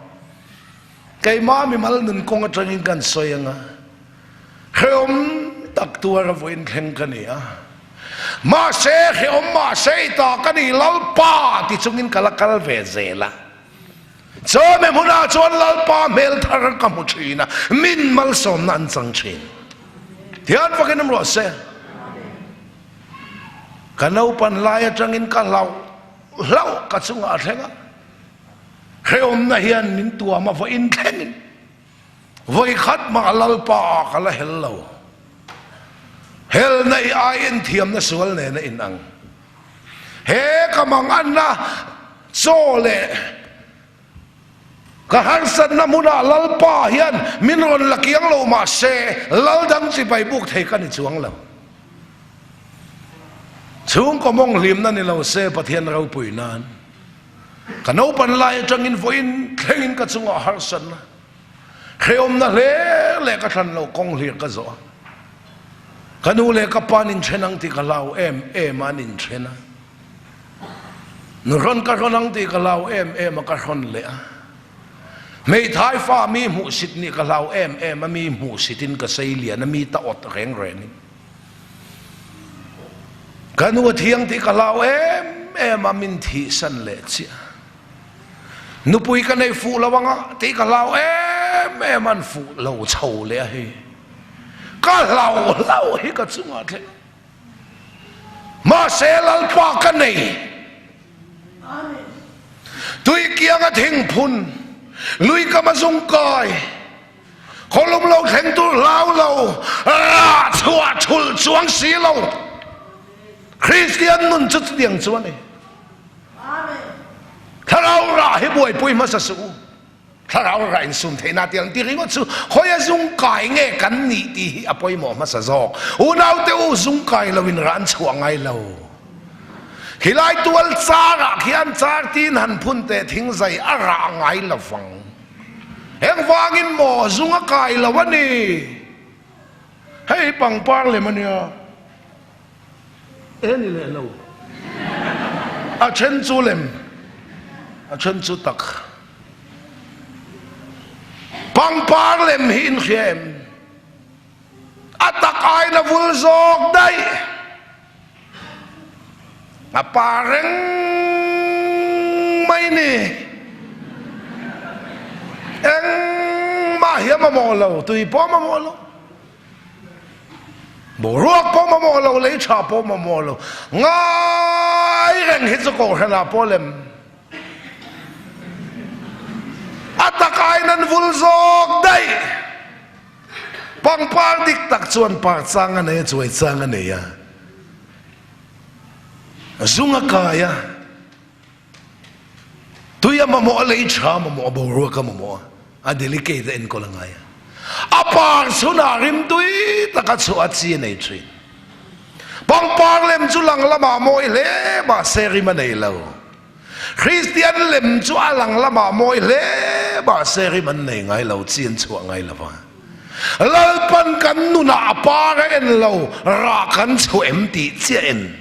Keimah mimal nun kawng atangin kan sawi ang a, hrehawm tak tuar a vawiin thleng ka ni a, mahse hrehawm mahse i ta ka ni Lalpa ti chungin ka la kal ve zel a, chawhmeh hmunah chuan Lalpa hmel thar ka hmu thin a, min malsawmna an chang thin. Thian fakin awm rawh se. Ka naupan lai atangin ka hlauh hlauh ka chungah a thleng a. Hrehawmna hian min tuam a vawiin thlengin vawikhat mah Lalpa ah ka la hel lo. Helna i aiin thiamna sual nen a inang. He ka manganna chaw leh ka harsatna hmunah Lalpa hian min rawn la kiang lo mahse Lal dang chibai buk thei ka ni chuang lo. Chhungkaw mawng hlimna ni lo se Pathian ropui nan. Ka naupan lai atangin vawiin thlengin ka chungah harsatna, hrehawmna hle leh ka thlan lo kawng hlir ka zawh a. Ka nu leh ka pa an inthen ang tih ka hlau em em a, an inthen a. Nuhrawn ka hrawn ang tih ka hlau em em a, ka hrawn leh a. Hmeithai fa mi hmuhsit nih ka hlau em em a, mi hmuhsitin ka sei lian a, mi ta awt reng rengin. Ka nu a thiang tih ka hlau em em a, min thihsan leh chiah. Nupui ka nei fuh lo anga tih ka hlau em em an fuh lo chho leh a hei. Ka hlau hlau hi ka chungah thleng. Mahse Lalpa ka nei. Tui kianga thingphun, lui kama zungkai, khawlum lo thleng tur hlau lo, rah chhuah thulh chuang si lo. Kristian nun chu chutiang chu a ni. Thlarau rah hi buaipui hmasa suh u. Thlarau rah insum theihna tih ang ti ringawt chu khawia zung kai nge kan nih tih hi a pawimawh hmasa zawk. Unaute u zung kai loin rah an chhuah ngai lo. Khilai tual carah khian car tin han phun teh thingzai a rah ngai lovang. Engvangin maw zung a kai lo a ni. Hei pangpar lem a nia. E ni leh lo. A then chu lem, a then chu tak. Pangpar lem hi in hria em? A tak aiin a vul zawk daih. A pa reng mai ni. Engmah hi a mamawh lo, tui pawh a mamawh lo. Boruak pawh mamawh lo, lei tha pawh mamawh lo, ngai reng hi chu kohhranah pawh lem a tak aiin an vul zawk daih. Pangpar dik tak chuan par chang a nei a, chuai chang a nei a, zung a kai a. Tui a mamawh a, lei tha a mamawh a, boruak a mamawh a, a delicate a enkawl a ngai a. A par chhunah rimtui taka chhuah a chi a nei thin. Pangpar lem chu lang lamah mawi hle mahse rim a nei lo. Kristian lem chu a lang lamah mawi hle mahse rim an nei ngai lo, chi an chhuah ngai lo va. Lalpan kan nunah a par a en lo, rah kan chhuah em tih chiah en.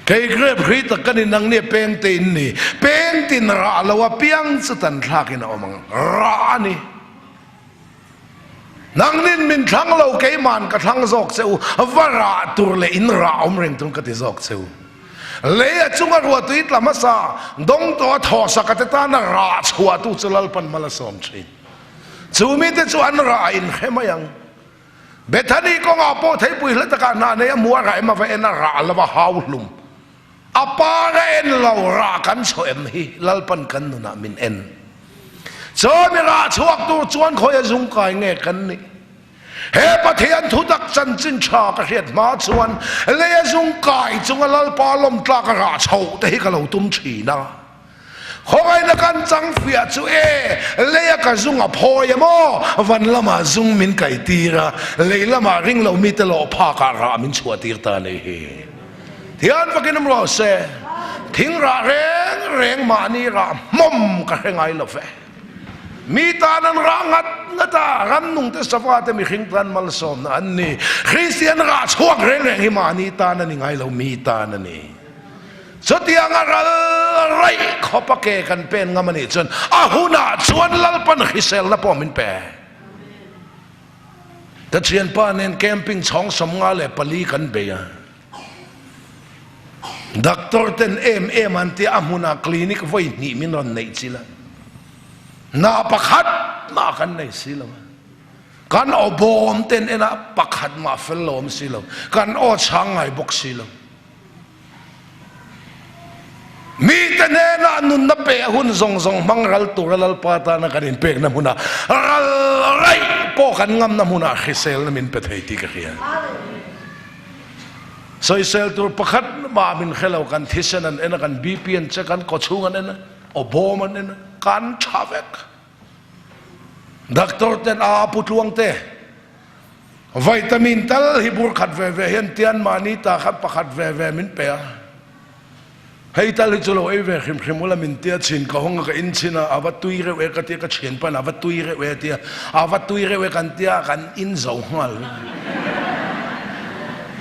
Kei grep hri tak ka ni, nang nia peng te in ni. Peng tin rah lo a piang chu tan thlak in a awm ang. Rah a ni. Nang nin min thlang lo, keiman ka thlang zawk che u. Va rah tur leh in rah awm reng tur ka ti zawk che u. Lei a chunga ruah tui tla hmasa, dawng tawh a thawhsak a te tana rah chhuah tu chu Lalpan mal a sawm thin. Chu mite chu an rah a inhre mai ang. Bethany kawngah pawh theipui hla takah hna nei a hmu a, rah em a va en a, rah lo a hau hlum. A par a en lo, rah kan chhuah em hi Lalpan kan nunah min en. Chawmi rah chhuak tur chuan khawi a zung kai nge kan nih? He Pathian thutak chanchin tha ka hriat hma chuan lei a zung kai chunga Lalpa lawmtlak a rah chhoh te hi ka lo tum thin a. Khawngaihna kan chang fiah chu e, leia ka zung a phawi em aw, van lamah zung min kaih tir a, lei lamah ring lo mite lawh phakah rah min chhuah tir ta a nih hi. Thian vakin awm rawh se, thing rah reng reng mahni rah hmawm ka hre ngai lo ve. Mi tan an rah ngat ngat a, rannung te sava te mihring tan malsawmna an ni. Kristian rah chhuak reng reng hi mahni tan a ni ngai lo, mi tan a ni. Chutianga ral raih khawpa ke kan pen ngam a nih chuan a hunah chuan Lalpan hriselna pawh min pe. Ka thianpa nen camping chhawng 54 kan bei a. Doctor ten em em an tia a hmunah clinic vawi hnih min rawn neih chil a. Hna pakhat mah kan nei si lo a. Kan aw bawm ten enah pakhat mah fel lo awm si lo. Kan aw chhang ngai bawk si lo. Mite hnenah nunna pe hun zawng zawng hmang ral tura Lalpa tana kan inpekna hmunah ral raih pawh kan ngamna hmunah hriselna min pe thei tih ka hria. Sawisel tur pakhat mah min hre lo, kan thisen an en a, kan BP an check a, kan kawchhung an en a, aw bawm an en a, kan tha vek. Doctor ten a pu tluang te Vitamin tal hi bur khat ve ve hian tian mahni ta khan pakhat ve ve min pe a. Hei tal hi chu lo ei ve hrim hrim ula min tia chhin ka hawng a ka in chhin a, a va tui reuh e ka tia ka thian pahin a va tui reuh e a tia, a va tui reuh e kan tia kan in zo nghal vek.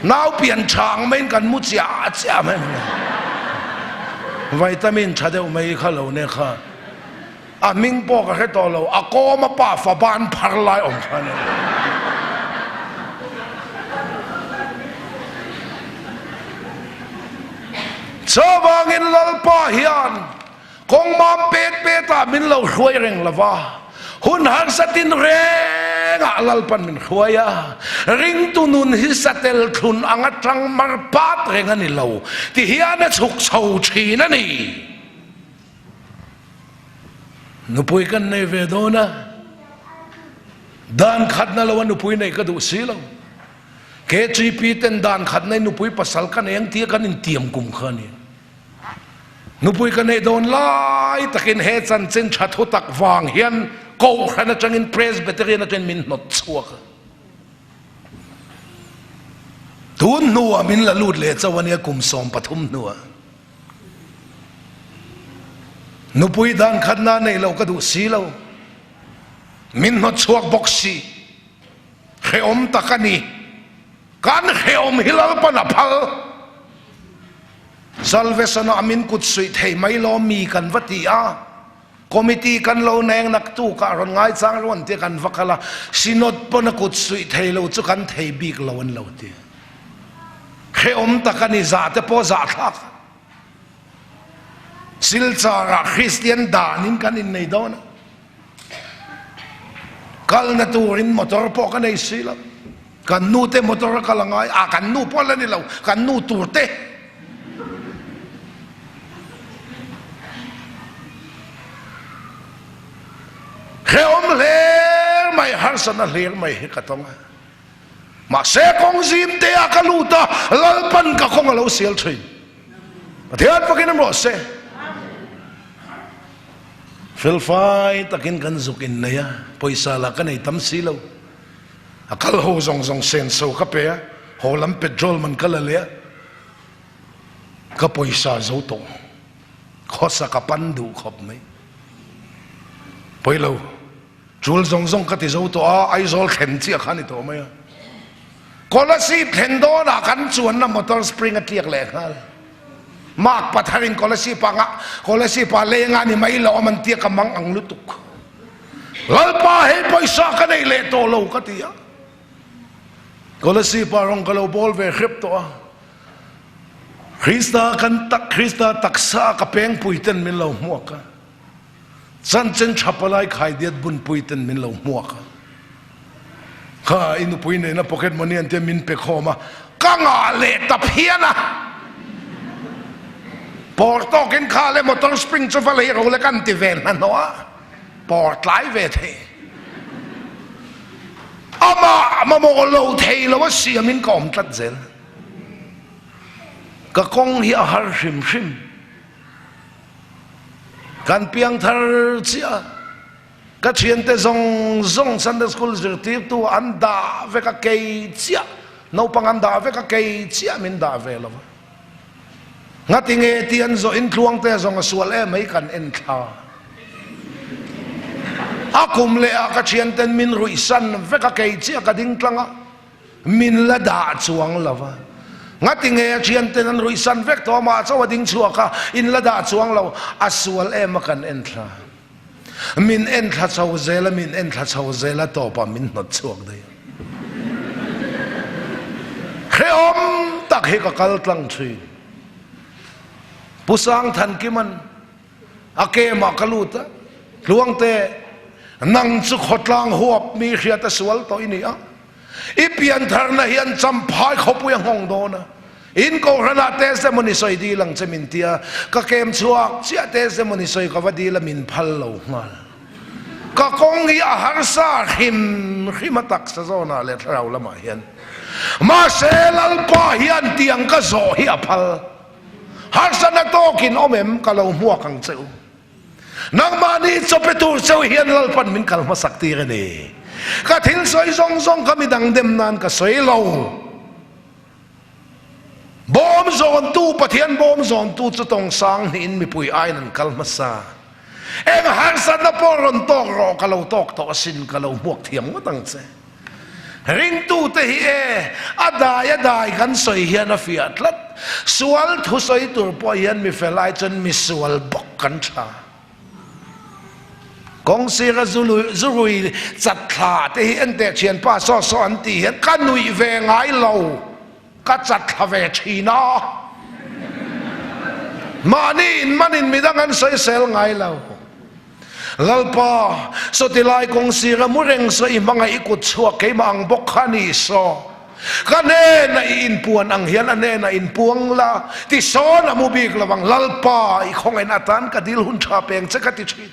Nau pian tha ang maiin kan mu chiah chiah mai mai. Vitamin tha deuh mai kha lo ne kha. A hming pawh ka hre tawh lo, a kawm a pa fa ban phar lai awm kha a ni. Chuvangin Lalpa hian kawng mam pet petah min lo hruai reng lo va, hun harsa tin rengah Lalpan min hruai a, ringtu nun hi satel thlun anga tang mar pat reng a ni lo, tihian a chhuk chho thin a ni. Nupui kan nei ve dawn a, dan khatna lo a nupui neih ka duh si lo. KGP ten dan khatna in nupui pasal ka nei ang tia kan intiam kum kha a ni. Nupui ka neih dawn lai takin he chanchin tha thu tak vang hian Kohhran atangin Presbyterian atangin min hnawt chhuak a. Tun hnuah min la lut leh chauh a nia kum 13 hnuah. Nupui dan khatna neih loh ka duh si lo. Min hnawt chhuak bawk si. Hrehawm tak a ni. Kan hrehawm hi Lalpan a phal. Salvation-ah min kut suih thei mai lo mi kan va ti a. Committee kan lo neng naktukah rawn ngaichang rawn tia kan va kal a. Synod pawn a kut suih thei lo chu kan thei bik lo an lo ti. Hrehawm tak a ni, zah te pawh zah thlak. Silchar ah Kristian danin kan innei dawn a, kalna turin motor pawh ka nei si lo. Kan nu te motor a kal a ngai, ah kan nu pawh la ni lo, kan nu tur te. Hrehawm hler mai, harsatna hlir mai hi ka tawng a. Mahse kawng zim te ah ka lut a, Lalpan ka kawng a lo sial thin. Pathian fakin awm rawh se. Felfai takin kan zuk innei a, pawisa lah ka nei tam si lo. A kal ho zawng zawng senso ka pe a, haw lam petrol man ka la leh a, ka pawisa zo tawh. Khawsa ka pan duh khawp mai. Pawilo. Chul zawng zawng ka ti zo tawh a, Aizawl thlen chiah kha a ni tawh mai a. Kolasib thlen dawnah kan chuanna motor spring a tliak leh nghal. Mark patharin Kolasib ah ngah, Kolasib ah leng a ni mai lo a man tia ka mang ang lutuk. Lalpa hei pawisa ka nei leh tawh lo ka ti a. Kolasib ah rawng ka lo bawl ve hrep tawh a. Krista kan tak Krista taksa ka pengpui ten min lo hmuak a. Chanchin tha palai khaidiat bunpui ten min lo hmuak a. Kha i nupui nena pocket money an tia min pe khawm a, ka ngah leh ta phian a. Pawr tawkin kha le motor spring chu va lei ro le kan ti ve hnahnawh a, pawr tlai ve thei. Amah mamawh lo thei lo a siamin ka awm tlat zel. Ka kawng hi a har hrim hrim. Kan piangthar chiah a, ka thiante zawng zawng Sunday School zirtirtu an dah vek a, kei chiah, naupang an dah vek a, kei chiah min dah ve lo va. Ngati nge tih an zawh in Tluangte zawng a sual em mai kan en thla. A kum leh ah ka thianten min ruihsan vek a, kei chiah ka ding tlang a. Min la dah chuang lo va. Ngati nge a thianten an ruihsan vek tawh amah chauh a ding chhuak a, in la dah chuang lo, a sual em a kan en thla. Min en thla chho zel a, min en thla chho zel a, tawpah min hnawt chhuak daih a. Hrehawm tak hi ka kal tlang thin. Pu Sangthankiman A kemah ka lut a, Tluangte, nang chu khawtlang huap mi hriat a sual tawh i ni a, i piantharna hian champhai khawpui a nghawng dawn a, in kohhranah testimony sawi dil ang che min ti a, ka kem chhuak chiah testimony sawi ka va dil a min phal lo nghal. Ka kawng hi a harsa hrim hrim a taksa zawnah leh thlarau lamah hian. Mahse Lalpa hian tiang ka zawh hi a phal. Harsatna tawkin awm em ka lo hmuak ang che u. Nangmahni chawpe tur cheu hian Lalpan min kal hmasak tir a ni. Ka thil sawi zawng zawng kha midang dem nan ka sawi lo. Bawm zawh. zawntu, Pathian bawm zawntu chu tawng sang hnihin mipui aiin an kal hmasa. Eng harsatna pawh rawn tawk rawh, ka lo tawk tawh asin, ka lo hmuak thiam ngawt ang che. Ringtute hi e, a dai a dai kan sawi hian a fiah tlat. Sual thusawi tur pawh hian mifel ai chuan misual bawk kan tha. Kawngsira zu rui chat thla te hi enteh thianpa saw saw an tih hian ka nuih ve ngai lo, ka chat thla ve thin a. Mahni inmanin midang an sawisel ngai lo. Lalpa, sawti lai kawngsira mu reng saw i hmangaih i kut chhuak keimah ang bawk kha a ni saw. Ka hnenah i inpuan ang hian a hnenah inpuang la, ti sawn a mu bik lo ang, Lalpa, i khawngaihna atan ka dil hun tha peng che ka ti thin.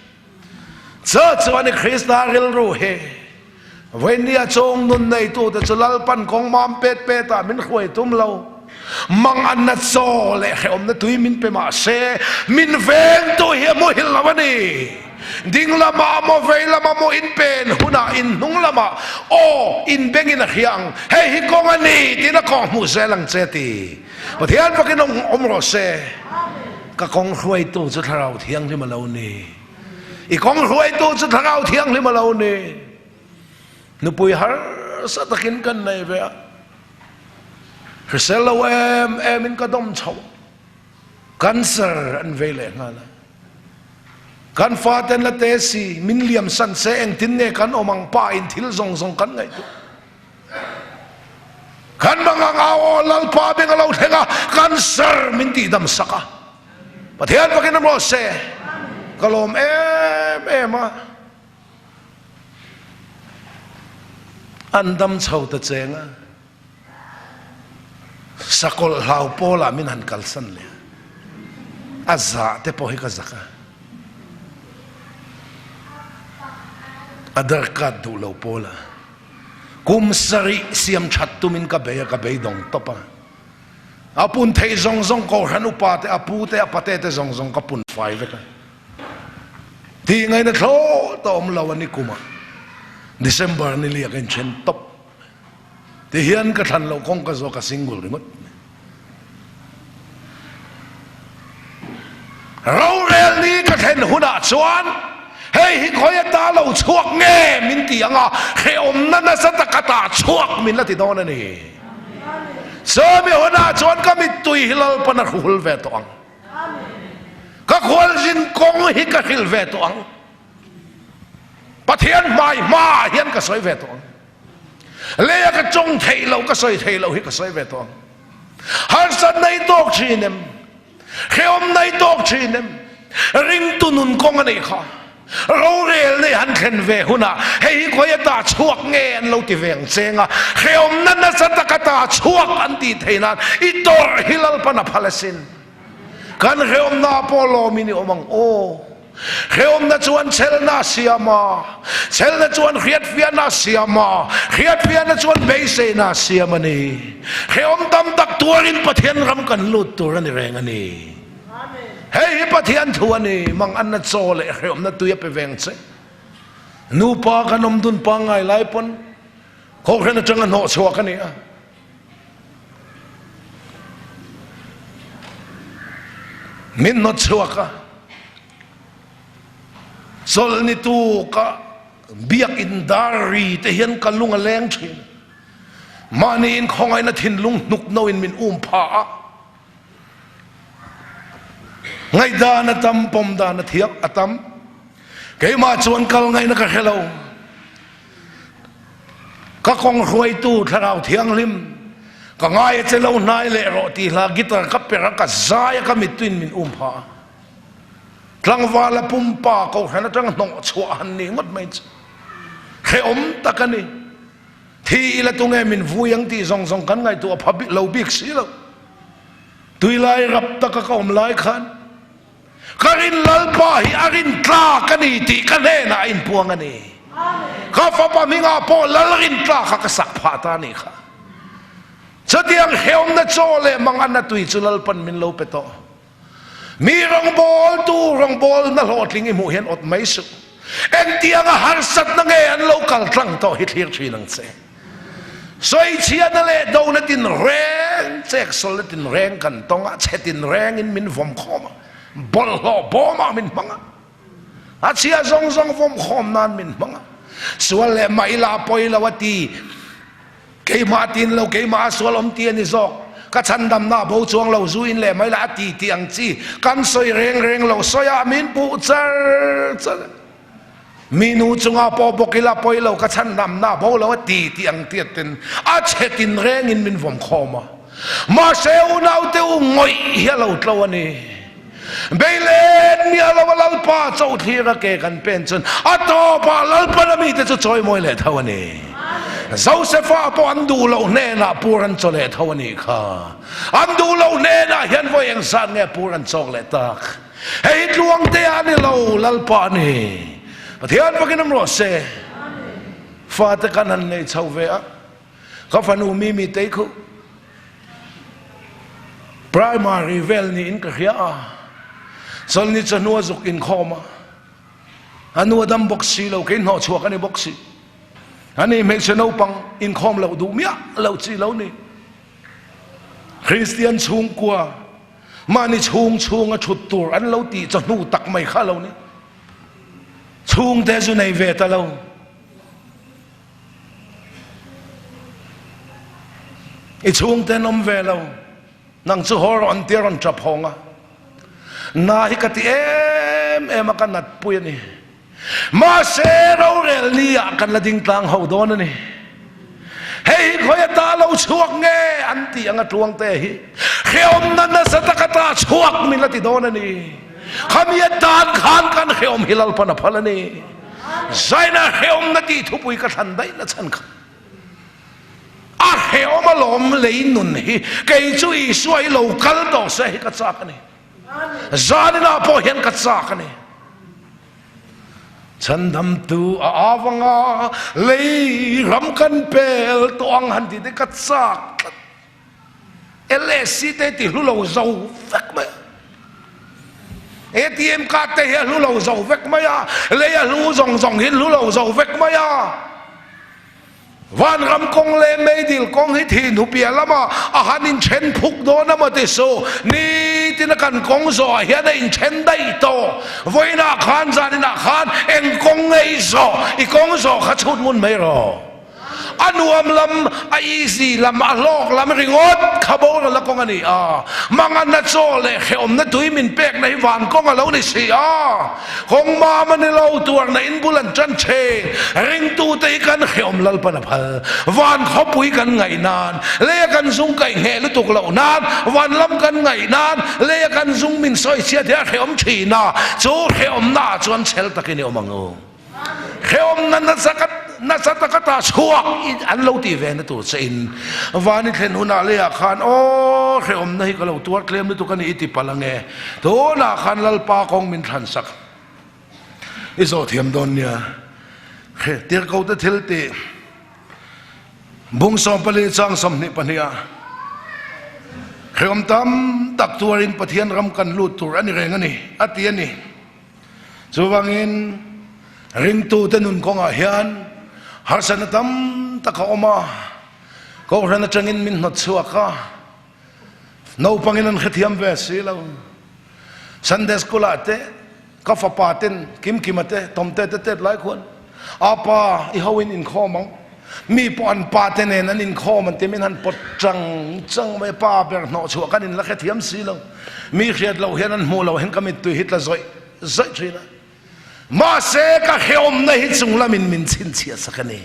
Chu chuan i Krista rilru hi Vawinia chung nun neitute chu Lalpan kawng mam pet petah min hruai tum lo. Manganna chaw leh hrehawmna tui min pe mah se, min vengtu hi a muhil lo a ni. Ding lamah maw vei lamah maw in pen hunah in hnung lamah aw in bengin a hria ang, hei hi kawng a ni tiin a kawng hmuh zel ang che ti. Pathian fakin awm rawh se. Ka kawng hruaitu chu Thlarau Thianghlim a lo ni. I kawng hruaitu chu Thlarau Thianghlim a lo ni. Nupui harsa takin kan nei ve a. Hrisel lo em em in ka dawm chho. Cancer an vei leh nghal a. Kan faten la te si min liam san se engtin nge kan awm ang pa in thil zawng zawng kan ngaihtuah. Kan mangang au aw Lalpa beng a lo thleng a, cancer min tihdam sak a. Pathian fakin awm rawh se. Ka lawm em em a. An dam chho ta cheng a, sakawlh hlau pawlah min han kalsan leh a, a zah te pawh hi ka zak a, a darkat duh lo pawlah kum sarih siam that tumin ka bei a, ka beidawng tawp a. A pun theih zawng zawng Kohhran upa te, a pu te, a pate te zawng zawng ka pun fai vek a. Tih ngaihna thlawt a awm lo a ni kumah December ni liak a inthen tawp. Ti hian ka thlan loh kawng ka zawh ka single ringawt. Rorel ni ka thlen hunah chuan hei hi khawi ata lo chhuak nge min ti ang a, hrehawmna nasa tak ata chhuak min la ti dawn a ni. Chumi hunah chuan ka mittui hi Lalpan a hruhul ve tawh ang. Ka khualzin kawng hi ka hrilh ve tawh ang. Pathian hmai hmaah hian ka sawi ve tawh ang. Leia ka tawng theih loh, ka sawi theih loh hi ka sawi ve tawh ang. Harsatna i tawk thin em? Hrehawmna i tawk thin em? Ringtu nun kawng a nih kha. Rorel nei han thlen ve hunah hei hi khawi ata chhuak nge an lo ti ve ang cheng a, hrehawmna nasa tak ata chhuak an tih theih nan i tawrh hi Lalpan a phal asin. Kan hrehawmna pawh lawmin i awm ang aw. Hrehawmna chuan chelna a siam a, chelna chuan hriatfiahna a siam a, hriatfiahna chuan beiseina a siam a ni. Hrehawm tam tak tuarin Pathian ram kan lut tur a ni reng a ni. Hei hi Pathian thu a ni, manganna chaw leh hrehawmna tui a pe veng che. Nupa kan awm dun pangngai lai pawn Kohhran atanga hnawh chhuak a ni a. Min hnawt chhuak a, chawlhni tuka biakin dar ri te hian ka lung a leng thin. Mahni inkhawngaihna thinlung hnuk no in min um pha a. Ngaihdan a tam, pawm dan a thiam a tam. Keimah chuan kal ngaihna ka hre lo. Ka kawng hruaitu Thlarau Thianghlim, ka ngai a che lo hnai leh rawh tih hla guitar ka per a, ka zai a, ka mittuin min um pha a. Tlangval a pumpa Kohhran atanga hnawh chhuah han ni ngawt mai chu hrehawm tak a ni. Thi ila tunge min vui ang tih zawng zawng kan ngaihtuah pha lo bik si lo. Tuilai rap taka ka awm lai khan ka rin Lalpa hi a rin tlak a ni tih ka hnenah a inpuang a ni. Ka fapa hmingah pawh Lal rin tlak kha ka sak phah ta a nih kha. Chutiang hrehawmna chaw leh manganna tui chu Lalpan min lo pe tawh. Mi rawngbawltu rawngbawlna hlawhtling i hmuh hian awt mai suh. Engtianga harsatna nge an lo kal tlang tawh hi thlir thin ang che. Sawichhiatna leh dona tin reng. Chek sawlna tinreng kan tawng a, chhe tinrengin min vawm khawm a, bawlhhlawh bawmah min hmang a, a chhia zawng zawng vawm khawm nan min hmang a, sual leh mah ila pawi lo a ti. Keimah a tin lo, keimah a sual awm ti a ni zawk. Ka chhandamna a bo chuang lo, zu in leh mai lah a ti tih ang chi kan sawi reng reng lo, sawi ah min puh char char a. Mi nu chunga pawh bawk ila pawi lo, ka chhandamna a bo lo a ti tih ang tiat ten a chhe tin reng in min vawm khawm a. Mahse unaute u ngawih hi a lo tlo a ni. Beilet miah lo a Lalpa cho thlir a ke kan pen chuan a tawpah Lalpan a mite chu chawimawi leh tho a ni. Josefa pawh an duh loh hnenah pur an chaw leh tho a nih kha. An duh loh hnenah hian vawi eng zat nge pur an chawk leh tak. Hei hi tluangtea a ni lo, Lalpa a ni. Pathian fakin awm rawh se. Fate kan han nei chho ve a. Ka fanu Mimi tei khu primary vel niin ka hria a, chawlhni chawhnu a zuk inkhawm a, a nu a dam bawk si lo, kei hnawh chhuak a ni bawk si. Ani hmeichhe naupang inkhawm loh duh miah loh chi lo ni. Kristian chhungkua mahni chhung chhunga thut tur an lo tih chawhnu tak mai kha lo ni. Chhungte zu nei ve ta lo. I chhungte an awm ve lo, nang chu haw rawh an tia rawn tap hawng a. Na hi ka ti em em a, ka nat pui a ni. Mahse rorel ni ah kan la ding tlang ho dawn a ni. Hei hi khawi ata lo chhuak nge an tih anga tluangte hi hrehawmna nasa tak ata chhuak min la ti dawn a ni. Khami atan khan kan hrehawm hi Lalpan a phal a ni. Zaina hrehawmna tih thupui ka thlan daih na chhan kha a hrehawm alawm lei nun hi kei chu Isua hi lo kal tawh se hi ka chak a ni. Zaninah pawh hian ka chak a ni. Chhandamtu a avanga lei ram kan pel tawh ang han tih te ka chak tlat. LSC te ti hlu lo zo vek mai a. ATM card te hi a hlu lo zo vek mai a, lei a hlu zawng zawng hi hlu lo zo vek mai a. Vanram kawng leh meidil kawng hi thin hu piah lama a han inthen phuk dawn a maw ti suh. Nitin a kan kawng zawhah hian a inthen daih tawh. Vawiinah khan zaninah khan eng kawng nge i zawh? I kawng zawh kha chhut ngun mai rawh. A nuam lam, a easy lam, a hlawk lam ringawt kha boral a kawng a ni a. Manganna chaw leh hrehawmna tui min pekna hi van kawng a lo ni si a. Kawng mam a ni lo, tuarna in bul an tan thin. Ringtute hi kan hrehawm Lalpan a phal. Van khawpui kan ngaih nan, leia kan zung kaih ngheh lutuk loh nan, van lam kan ngaih nan, leia kan zung min sawichhiat hi a hrehawm thin a. Chu hrehawmna ah chuan chhel takin i awm ang u. Hrehawmna nasa ka nasa taka ta chhuak i an lo tih ve na tur che in van i thlen hunah leiah khan aw hrehawmna hi ka lo tuar tlem lutuk a ni i ti palh ange tunah khan Lalpa kawng min thlan sak i zawh thiam dawn nia hre tirhko te thil tih bung 14 chang 22 ah hrehawm tam tak tuarin Pathian ram kan lut tur a ni reng a ni a ti a ni. Chuvangin ringtute nun kawngah hian harsatna tam tak a awm a, Kohhran atangin min hnawt chhuak a, naupangin an hrethiam ve si lo. Sunday school ah te ka fapa ten Kimkima te Tawmte te tet lai khuan a pa i ho in inkhawm ang, mi pawh an pa te nen an inkhawm an ti min han pawt chang chang mai, pa ber hnawh chhuah kan in la hrethiam si lo. Mi hriat loh hian an hmuh loh hian ka mittui hi tla zawih zawih thin a. Mahse ka hrehawmna hi chung lamin min chhinchhiah sak a ni.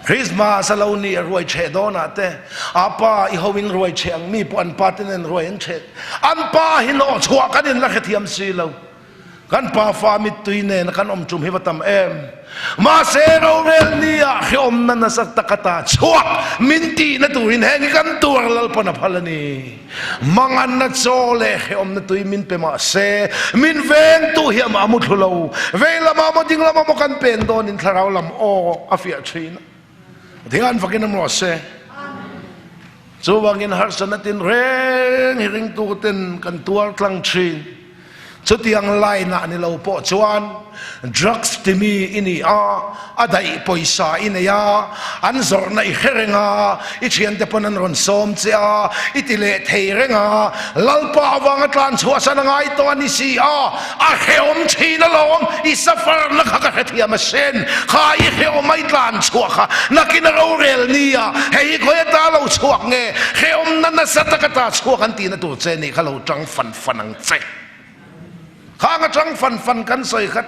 Christmas a lo ni a ruai cheh dawnah te a pa i ho in ruai cheh ang mi pawh an pa te nen ruai an cheh. An pa hi hnawh chhuah kan in la hrethiam si lo. Kan pafa mittui nena kan awm tum hi va tam em. Mahse rorel ni ah hrehawmna nasa tak ata chhuak min tihna turin heng hi kan tuar Lalpan a phal a ni. Manganna chaw leh hrehawmna tui min pe mahse min vengtu hi amah a mu thlu lo. Vei lamah maw ding lamah maw kan pen dawnin thlarau lam aw a fiah thin a. Pathian fakin awm rawh se. Chuvangin harsatna tin reng hi ringtu ten kan tuar tlang thin. Chutiang line ah ni lo pawh chuan drugs timi i ni a, a daih pawisa i nei a, an zawrhna i hre reng a, i thiante pawn an rawn sawm che a, i ti leh thei reng a, Lalpa avanga tlan chhuahsan a ngai tawh a ni si a, a hrehawm thin alawm, i suffer na kha ka hrethiam a sen, kha i hrehawm a i tlan chhuah kha nakin a rorel nia, hei hi khawi ata lo chhuak nge, hrehawmna nasa tak ata chhuak an tihna tur che nih kha lo tang fan fan ang che. Khang atang fan fan kan sawi khat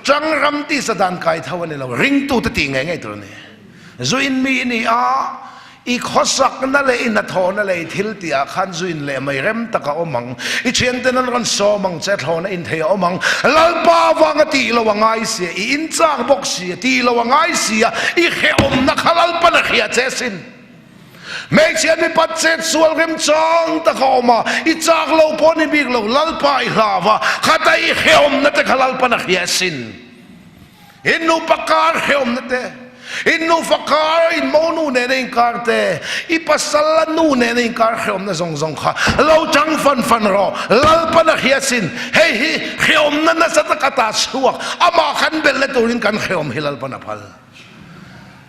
tang ram tisa dan kai tho a ni lo, ringtute tih ngei ngei tur a ni. Zuin mi i ni a, i khawsakna leh i hnathawhna leh i thil tihah khan zuin leh mai rem tak a awm ang, i thianten an rawn sawm ang che, thlawhna inthei a awm ang, Lalpa avanga tih lo a ngai sia, i inchak bawk sia, tih lo a ngai sia, i hrehawmna kha Lalpan a hria che asin. Hmeichhia mipat chet sual remchang tak a awm a, i chak lo pawh ni bik lo, Lalpa i hlau a, khata i hrehawmna te kha Lalpan a hria asin. In nupa kar hrehawmna te, in nufa kar, in monu nena inkar te, i pasal la nu nena inkar hrehawmna zawng zawng kha lo chang fan fan rawh, Lalpan a hria asin. Hei hi hrehawmna nasa taka ta chhuak, amah kan belhna turin kan hrehawm hi Lalpan a phal.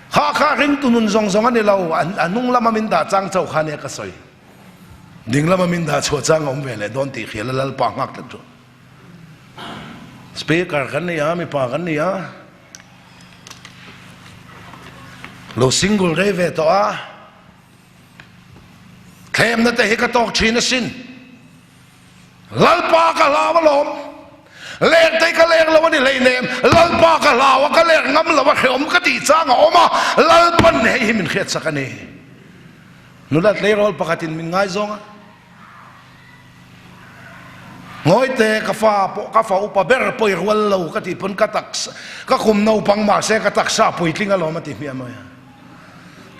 Kha kha ringtu nun zawng zawng a ni lo, a hnung lama min dah chang chauh kha nia ka sawi. Ding lama min dah chhuah chang a awm ve leh dawn tih hrial a Lalpa nghak tlat chu. Speaker kan ni a, mipa kan ni a, lo single rei ve tawh a, thlemna te hi ka tawk thin asin. Lalpa ka hlau alawm, lek te ka lek lo a ni hleinem, Lalpa ka hlau a, ka lek ngam lo a, hrehawm ka tih chang a awm a, Lalpan hei hi min hriat sak a ni. Nula tleirawl pakhatin min ngaizawng a, Ngawite ka fa pawh ka fa upa ber pawi rual lo ka tih pawn ka taksa ka kum naupang mahse ka taksa puitling alawm a ti hmiah mai a.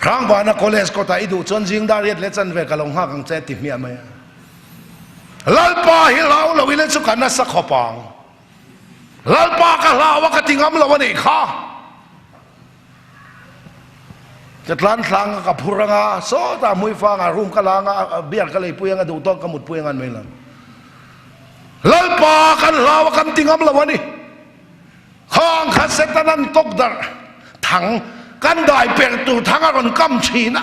Hrangbana college kawtah i duh chuan zing dar riat leh chanve ka lo nghak ang che a ti hmiah mai a. Lalpa hi hlau lo ila chu ka nasa khawp ang. Lalpa ka hlau a ka ti ngam lo a nih kha. Ka tlan thlang a ka phur anga sawtah hmuifang ah room ka la anga beer ka leipui anga duhtawk ka mutpui anga an mai lang. Lalpa kan hlau a kan ti ngam lo a ni. Khang kha Satan an kawk darh thang kan dai per tur thang a rawn kam thin a.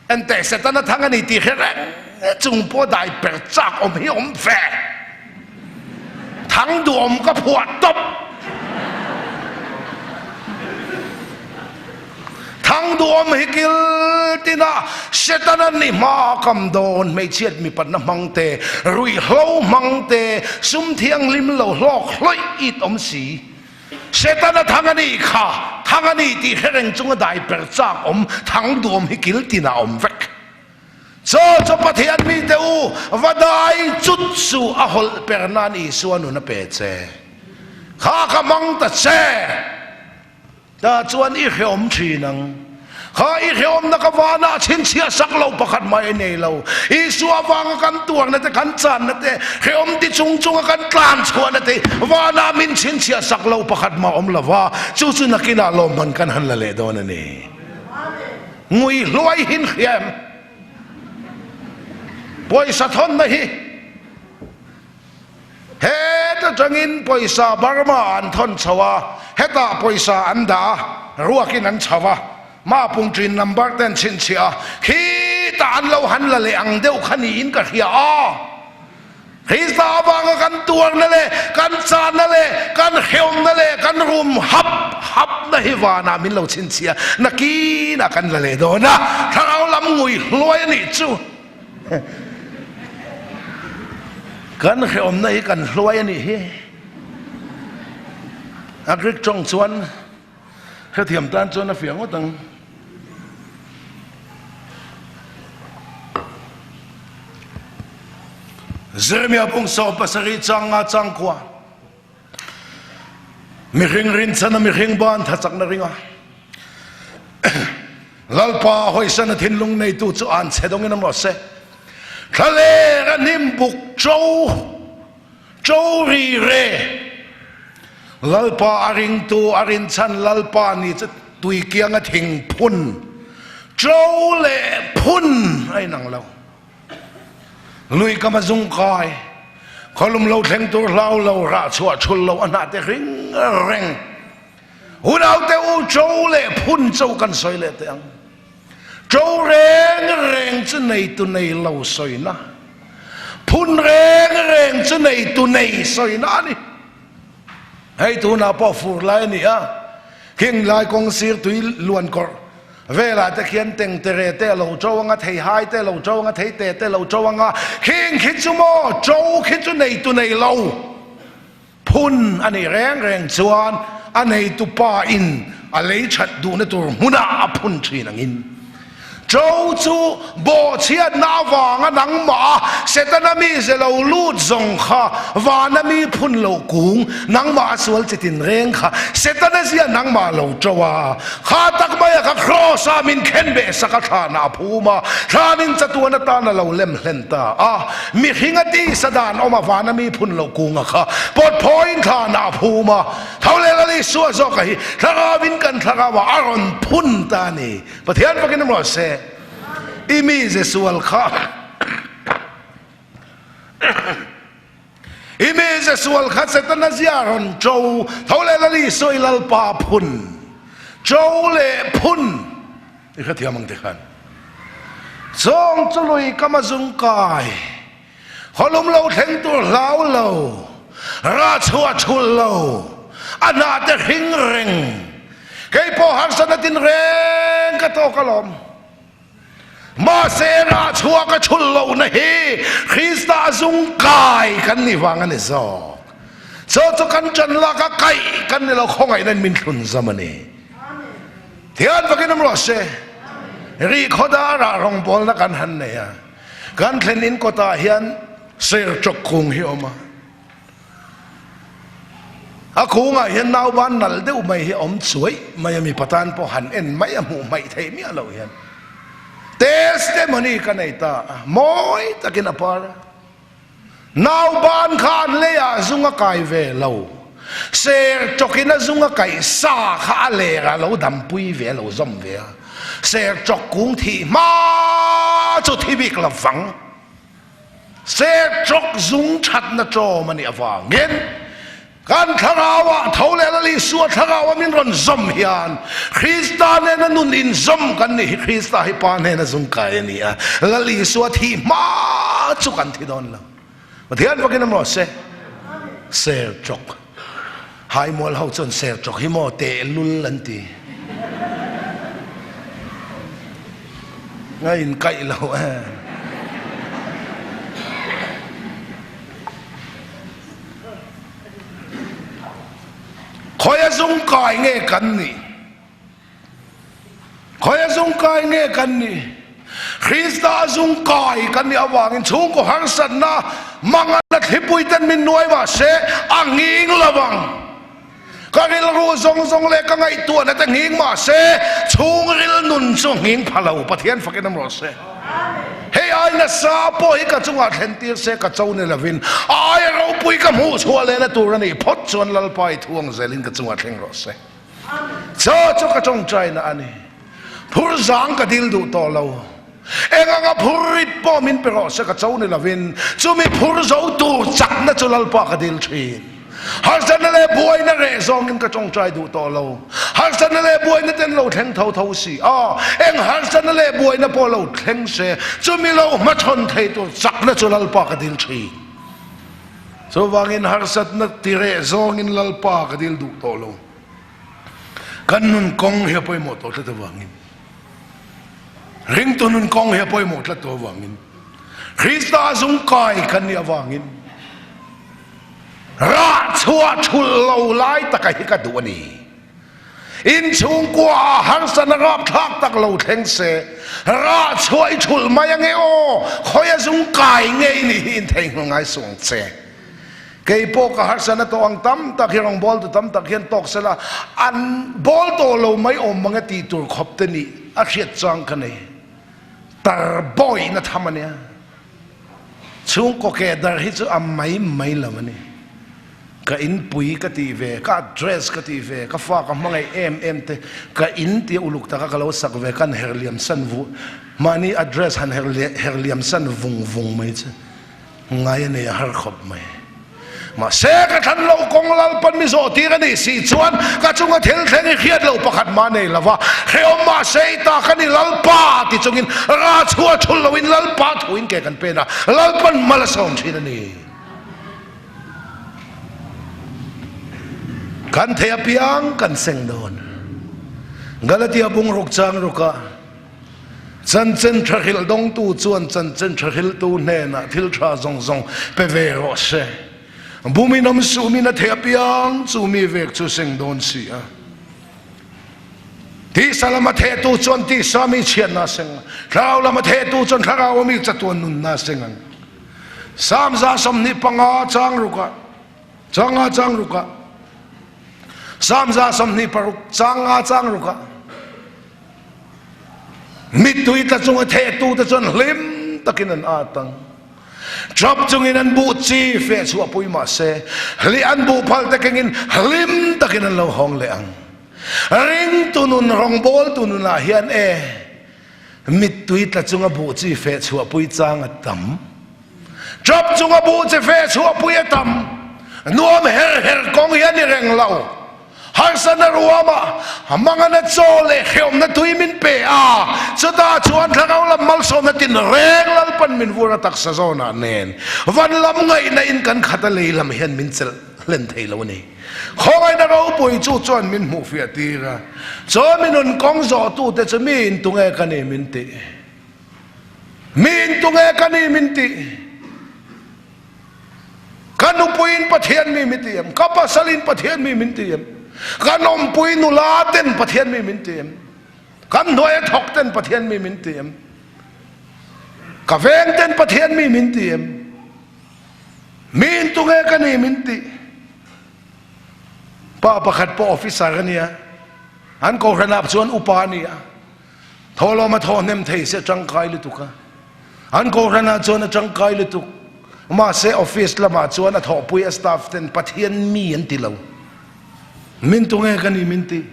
Enteh Setana thang a ni tih hre reng chung pawh dai per chak awm hi awm ve. Thang duhawm ka phuah tawp. Thang duhawm hi kil tina Setana ni hma kam dawn hmeichhiat mipatna hmang te, ruihhlo hmang te, sum thianghlim lo hlawk hlawih it awm si. Setana thang a nih kha, thang a ni tih hre reng chunga dai per chak awm, thang duhawm hi kil tinah a awm vek. Chaw chu Pathian mite u, va dai chut suh a hawlh per nan Isua nun a pe che. Kha ka hmang ta che. Tah chuan i hrehawm thin ang. Kha i hrehawmna ka vanah chhinchhiah sak lo pakhat mai a nei lo. Isua avanga kan tuarna te, kan channa te, hrehawm ti chung chunga kan tlan chhuahna te vanah min chhinchhiah sak lo pakhat mah awm lo va, chu chu nakinah lawmman kan han la leh dawn a ni. Ngui hluai hin hria em? Pawisa thawnna hi. Heta tangin pawisa Burma an thawn chho a, hetah pawisa an dah a, ruakin an chho a, Mapung ṭin number te an chhinchhiah a, khitah an lo han la leh ang deuh kha niin ka hria a. Krista avanga kan tuarna leh kan chahna leh kan hrehawmna leh kan rum hap hapna hi vanah min lo chhinchhiah nakinah kan la leh dawn a, thlarau lam ngui hluai a nih chu. Kan hrehawmna hi kan hluai a nih hi. A Greek tawng chuan hrethiam tan chuan a fiah ngawt ang. Jeremia bung 17 chang nga chang khua. Mihring rinchhan a mihring ban thachakna ringa. Lalpa hawisan a thinlung neitu chu an chhe dawngin awm rawh se. Thlaler a hnim buk ṭo ṭo ri re. Lalpa a ringtu a rinchhan Lalpa ni chu tui kianga thing phun ṭo leh phun a inang lo. Lui kam a zung kai. Khawlum lo thleng tur hlau lo, rah chhuah thul lo a hnah te hring reng. Unaute u ṭo leh phun cho kan sawi leh teh ang. Ṭo reng reng chu neitu nei lo sawina, phun reng reng chu neitu nei sawina a ni. Hei tunah pawh fur lai a ni a, khing lai kawng sir tui luan kawrh velah te khian tengtere te a lo ṭo ang a, theihai te a lo ṭo ang a, theite te a lo ṭo ang a, khing khi chu maw ṭo khi chu neitu nei lo. Phun a nih reng reng chuan a neitupa in a lei that duhna tur hmunah a phun thin angin Ṭo chu bawhchhiatna avanga nangmah a Setana mize lo lut zawng kha vana mi phun loh kung nangmah a sual chitin reng kha Setana zia nangmah lo ṭo a kha tak maia kha Kraws a min khen beh sak a thlanah a phum a thlanin chatuan atan a lo lem hlen ta a. Mihring a tisa dan awm a vana mi phun loh kunga kha pawt phawiin thlanah a phum a, tho leh Lal Isua zawka hi thlarauin kan thlarauah a rawn phun ta a ni. Pathian fakin awm rawh se. I mize sual kha I mize sual kha Setana zia rawn ṭo, tho leh Lal Isua i Lalpa phun, ṭo leh phun. I hrethiam ang tikhan Chawng chu lui kam a zung kai, khawlum lo thleng tur hlau lo, rah chhuah thulh lo, a hnah te hring reng, kei pawh harsatna tin reng ka tawk alawm. Mahse rah chhuah ka thulh lohna hi Krista a zung kai kan nih vang a ni zawk. Chu chu kan ṭan lak a kaih kan ni lo, khawngaihna in min thlun zam a ni. Thian fakin awm rawh se. Ri khawdar ah rawngbawlna kan han nei a, kan thlen in kawtah hian serchawk kung hi a awm a, a kungah hian nauban nal deuh mai hi a awm chuai mai a, mipa tan pawh han en mai a hmuh hmaih theih miah loh hian testimony ka nei ta a, mawi takin a par a. Nauban kha an leiah zung a kai ve lo. Ser chawkin a zung a kaih sa kha a ler a lo dampui ve a lo zawm ve a. Ser chawk kung thih hma chu thi bik lo vang. Ser chawk zung thatna ṭawm a nih avangin Kan thlarauah tho leh Lal Isua thlarau a min rawn zawm hian Krista nena nun inzawm kan nih hi Krista hi Pa hnena zung kai a ni a, Lal Isua thih hma chu kan thi dawn lo. Pathian fakin awm rawh se. Ser chawk. Haimual ho chuan ser chawk hi maw tehlul an ti. A inkaih lo e. Khawi a zung kai nge kan nih? Khawi a zung kai nge kan nih? Krista a zung kai kan nih avangin chhungkaw harsatna mangana thlipui ten min nuai mah se a nghing lo ang. Ka rilru zawng zawng leh ka ngaihtuahna te nghing mah se, chhungril nun chu nghing pha lo. Pathian fakin awm rawh se. Hei ai nasa pawh hi ka chungah thlen tir se ka cho ni lovin, a aia ropui ka hmuh chhuah lehna tur a nih phawt chuan Lalpa i thu ang zelin ka chungah thleng rawh se. Chaw chu ka tawngtaina a ni. Phur zang ka dil duh tawh lo. Eng anga phur rit pawh min pe rawh se ka cho ni lovin chumi phur zo tur chakna chu Lalpa ka dil thin. Harsatna leh buaina reh zawngin ka tawngtai duh tawh lo. Harsatna leh buaina ten lo thleng tho tho si a, eng harsatna leh buaina pawh lo thleng se chumi lo hmachhawn thei tur chakna chu Lalpa ka dil thin. Chuvangin harsatna ti reh zawngin Lalpa ka dil duh tawh lo. Kan nun kawng hi a pawimawh tawh tlat avangin. Ringtu nun kawng hi a pawimawh tlat tawh avangin Krista zung kai kan nih avangin rah chhuah thulh lo lai taka hi ka duh a ni. Inchhungkua ah harsatna rapthlak tak lo thleng se rah chhuah i thulh mai ange aw, khawi a zung kai nge i nih hi intheihnghilh ngai suh ang che. Kei pawh ka harsatna tawh ang tam tak hi rawngbawltu tam tak hian tawk sela an bawl tawh lo mai awm mang e tih tur khawp te nih a hriat chang ka nei. Tar bawihna tham a nia. Chhungkaw ke dar hi chu a mai mai lo a ni. Ka inpui ka tih ve, ka address ka tih ve, ka fa ka hmangaih em em te ka in tia uluk taka ka lo sak ve kan herliam san vu mahni address han herliam san vung vung mai chu. Ngai a nei a har khawp mai. Mahse, ka thlan loh kawng Lalpan mi zawhtir a nih si chuan ka chunga thil thleng i hriat loh pakhat mah nei lo va, hrehawm mahse i ta ka ni Lalpa ti chungin rah chhuah thul loin Lalpa thuin ke kan pen a, Lalpan mal a sawm thin a ni. Kan thei apiang kan seng dawn. Galatia bungruk chang rukah. Chanchin tha hrilh dawngtu chuan chanchin tha hrilhtu hnenah thil tha zawng zawng pe ve rawh se. Bumin awm sumin a theh apiang chu mi vek chu seng dawn si a. Tisa lama thehtu chuan tisa mi chhiatna a seng a, thlarau lama thehtu chuan thlarau mi chatuan nunna a seng ang. Psalm 25 chang rukah Chang nga chang rukah Psalm 26 chang nga chang rukah Mittui tla chunga thehtute chuan hlim takin an at ang. Ṭap chungin an buh chi feh chhuah pui mah se, hlih an buh phal te kengin hlim takin an lo hawng leh ang. Ringtu nun, rawngbawltu nunah hian e, mittui tla chunga buh chi feh chhuah pui chang a tam. Ṭap chunga buh chi feh chhuah pui a tam. Nuam her her kawng hi a ni reng lo. Harsatna ruama mangana chaw leh hrehawmna tui min pe a, chutah chuan thlarau lam malsawmna tin reng Lalpan min vur a taksa zawnah nen van lam ngaihna in kan khat a lei lam hian min chelh hlen thei lo a ni. Khawngaihna ropui chu chuan min hmuhfiah tir a, chaw mi nun kawng zawhtute chu mi in tunge ka ni min tih? Mi in tunge ka ni min tih? Ka nupuiin Pathian mi min ti em? Ka pasalin Pathian mi min ti em? Kan awmpui nula ten Pathian mi min ti em? Kan hnuaia thawk ten Pathian mi min ti em? Ka veng ten Pathian mi min ti em? Mi in tunge ka ni min ti? Pa pakhat pawh officer a nia, an kohhranah chuan upa a ni a. Thawhlawm a thaw hnem thei se tangkai lutuk a. An kohhranah chuan a tangkai lutuk. Mahse office lamah chuan a thawhpui a staff ten Pathian mi an ti lo. Min tunge ka ni min ti.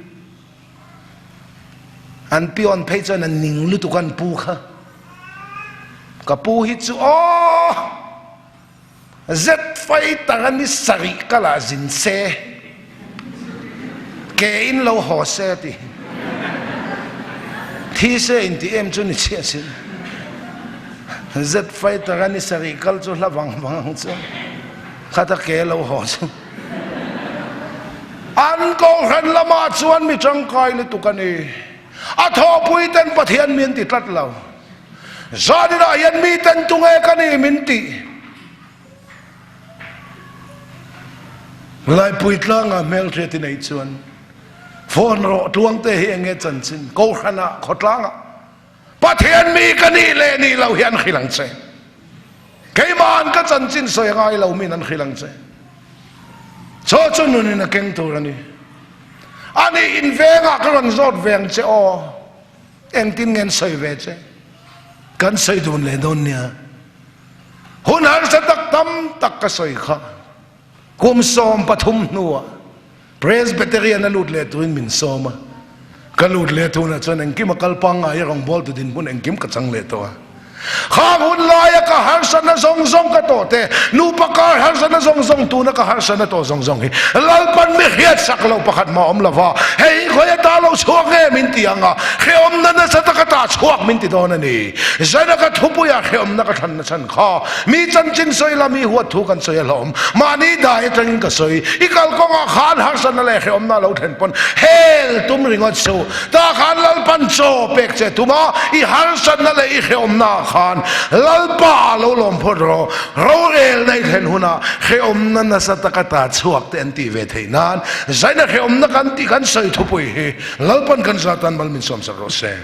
An peon phei chuan an ning lutuk an pu kha. Ka pu hi chu aw! Zet fighter a ni sarih kal ah zin se, ke in lo haw se a ti. Thi se in ti em chu ni chiah sin. Zet fighter a ni sarih kal chu hla vang vang ang chu. Khata ke lo haw chu. An kohhran lamah chuan mi tangkai lutuk a ni. A thawhpui ten Pathian mi an ti tlat lo. Zaninah hian miten tunge ka ni min tih? Laipui tlangah hmelhriat i neih chuan phone rawh tluangte hi enge chanchin Kohhranah khawtlangah Pathian mi ka nih leh nih loh hi an hrilh ang che. Keimahan ka chanchin sawi a ngai lo min an hrilh ang che. Chaw chu nunin a keng tur a ni. Ani invengah ka rawn zawt ve ang che aw. Engtin nge an sawi ve che? Kan sawi dun leh dawn nia. Hun harsa tak tam tak ka sawi kha. Kum 13 hnuah Presbyterian a lut leh turin min sawm a. Ka lut leh tunah chuan engkim a kal pangngai a rawngbawltu dinhmun engkim ka chang leh tawh a. Khang hun laia ka harsatna zawng zawng ka tawh te, nupa kar harsatna zawng zawng, tuna ka harsatna tawh zawng zawng hi Lalpan mi hriatsak loh pakhat mah awm lova, hei hi khawi ata lo chhuak nge min ti ang a, hrehawmna nasa taka ta chhuak min ti dawn a ni. Zaina ka thupuia hrehawmna ka thlanna chhan kha mi chanchin sawi la mi huat thu kan sawi a hlawm, mahni dai atangin ka sawi, i kalkawngah khan harsatna leh hrehawmna lo thlen pawn hel tum ringawt suh. Tah khan Lalpan chaw pek che tum a, i harsatna leh i hrehawmnaah khan Lalpa ah lo lawm phawt rawh. Rorelna i thlen hunah hrehawmna nasa taka ta chhuak te an tih ve theih nan Zaina hrehawmna kan tih kan sawi thupui hi Lalpan kan zatan mal min sawmsak rawh se.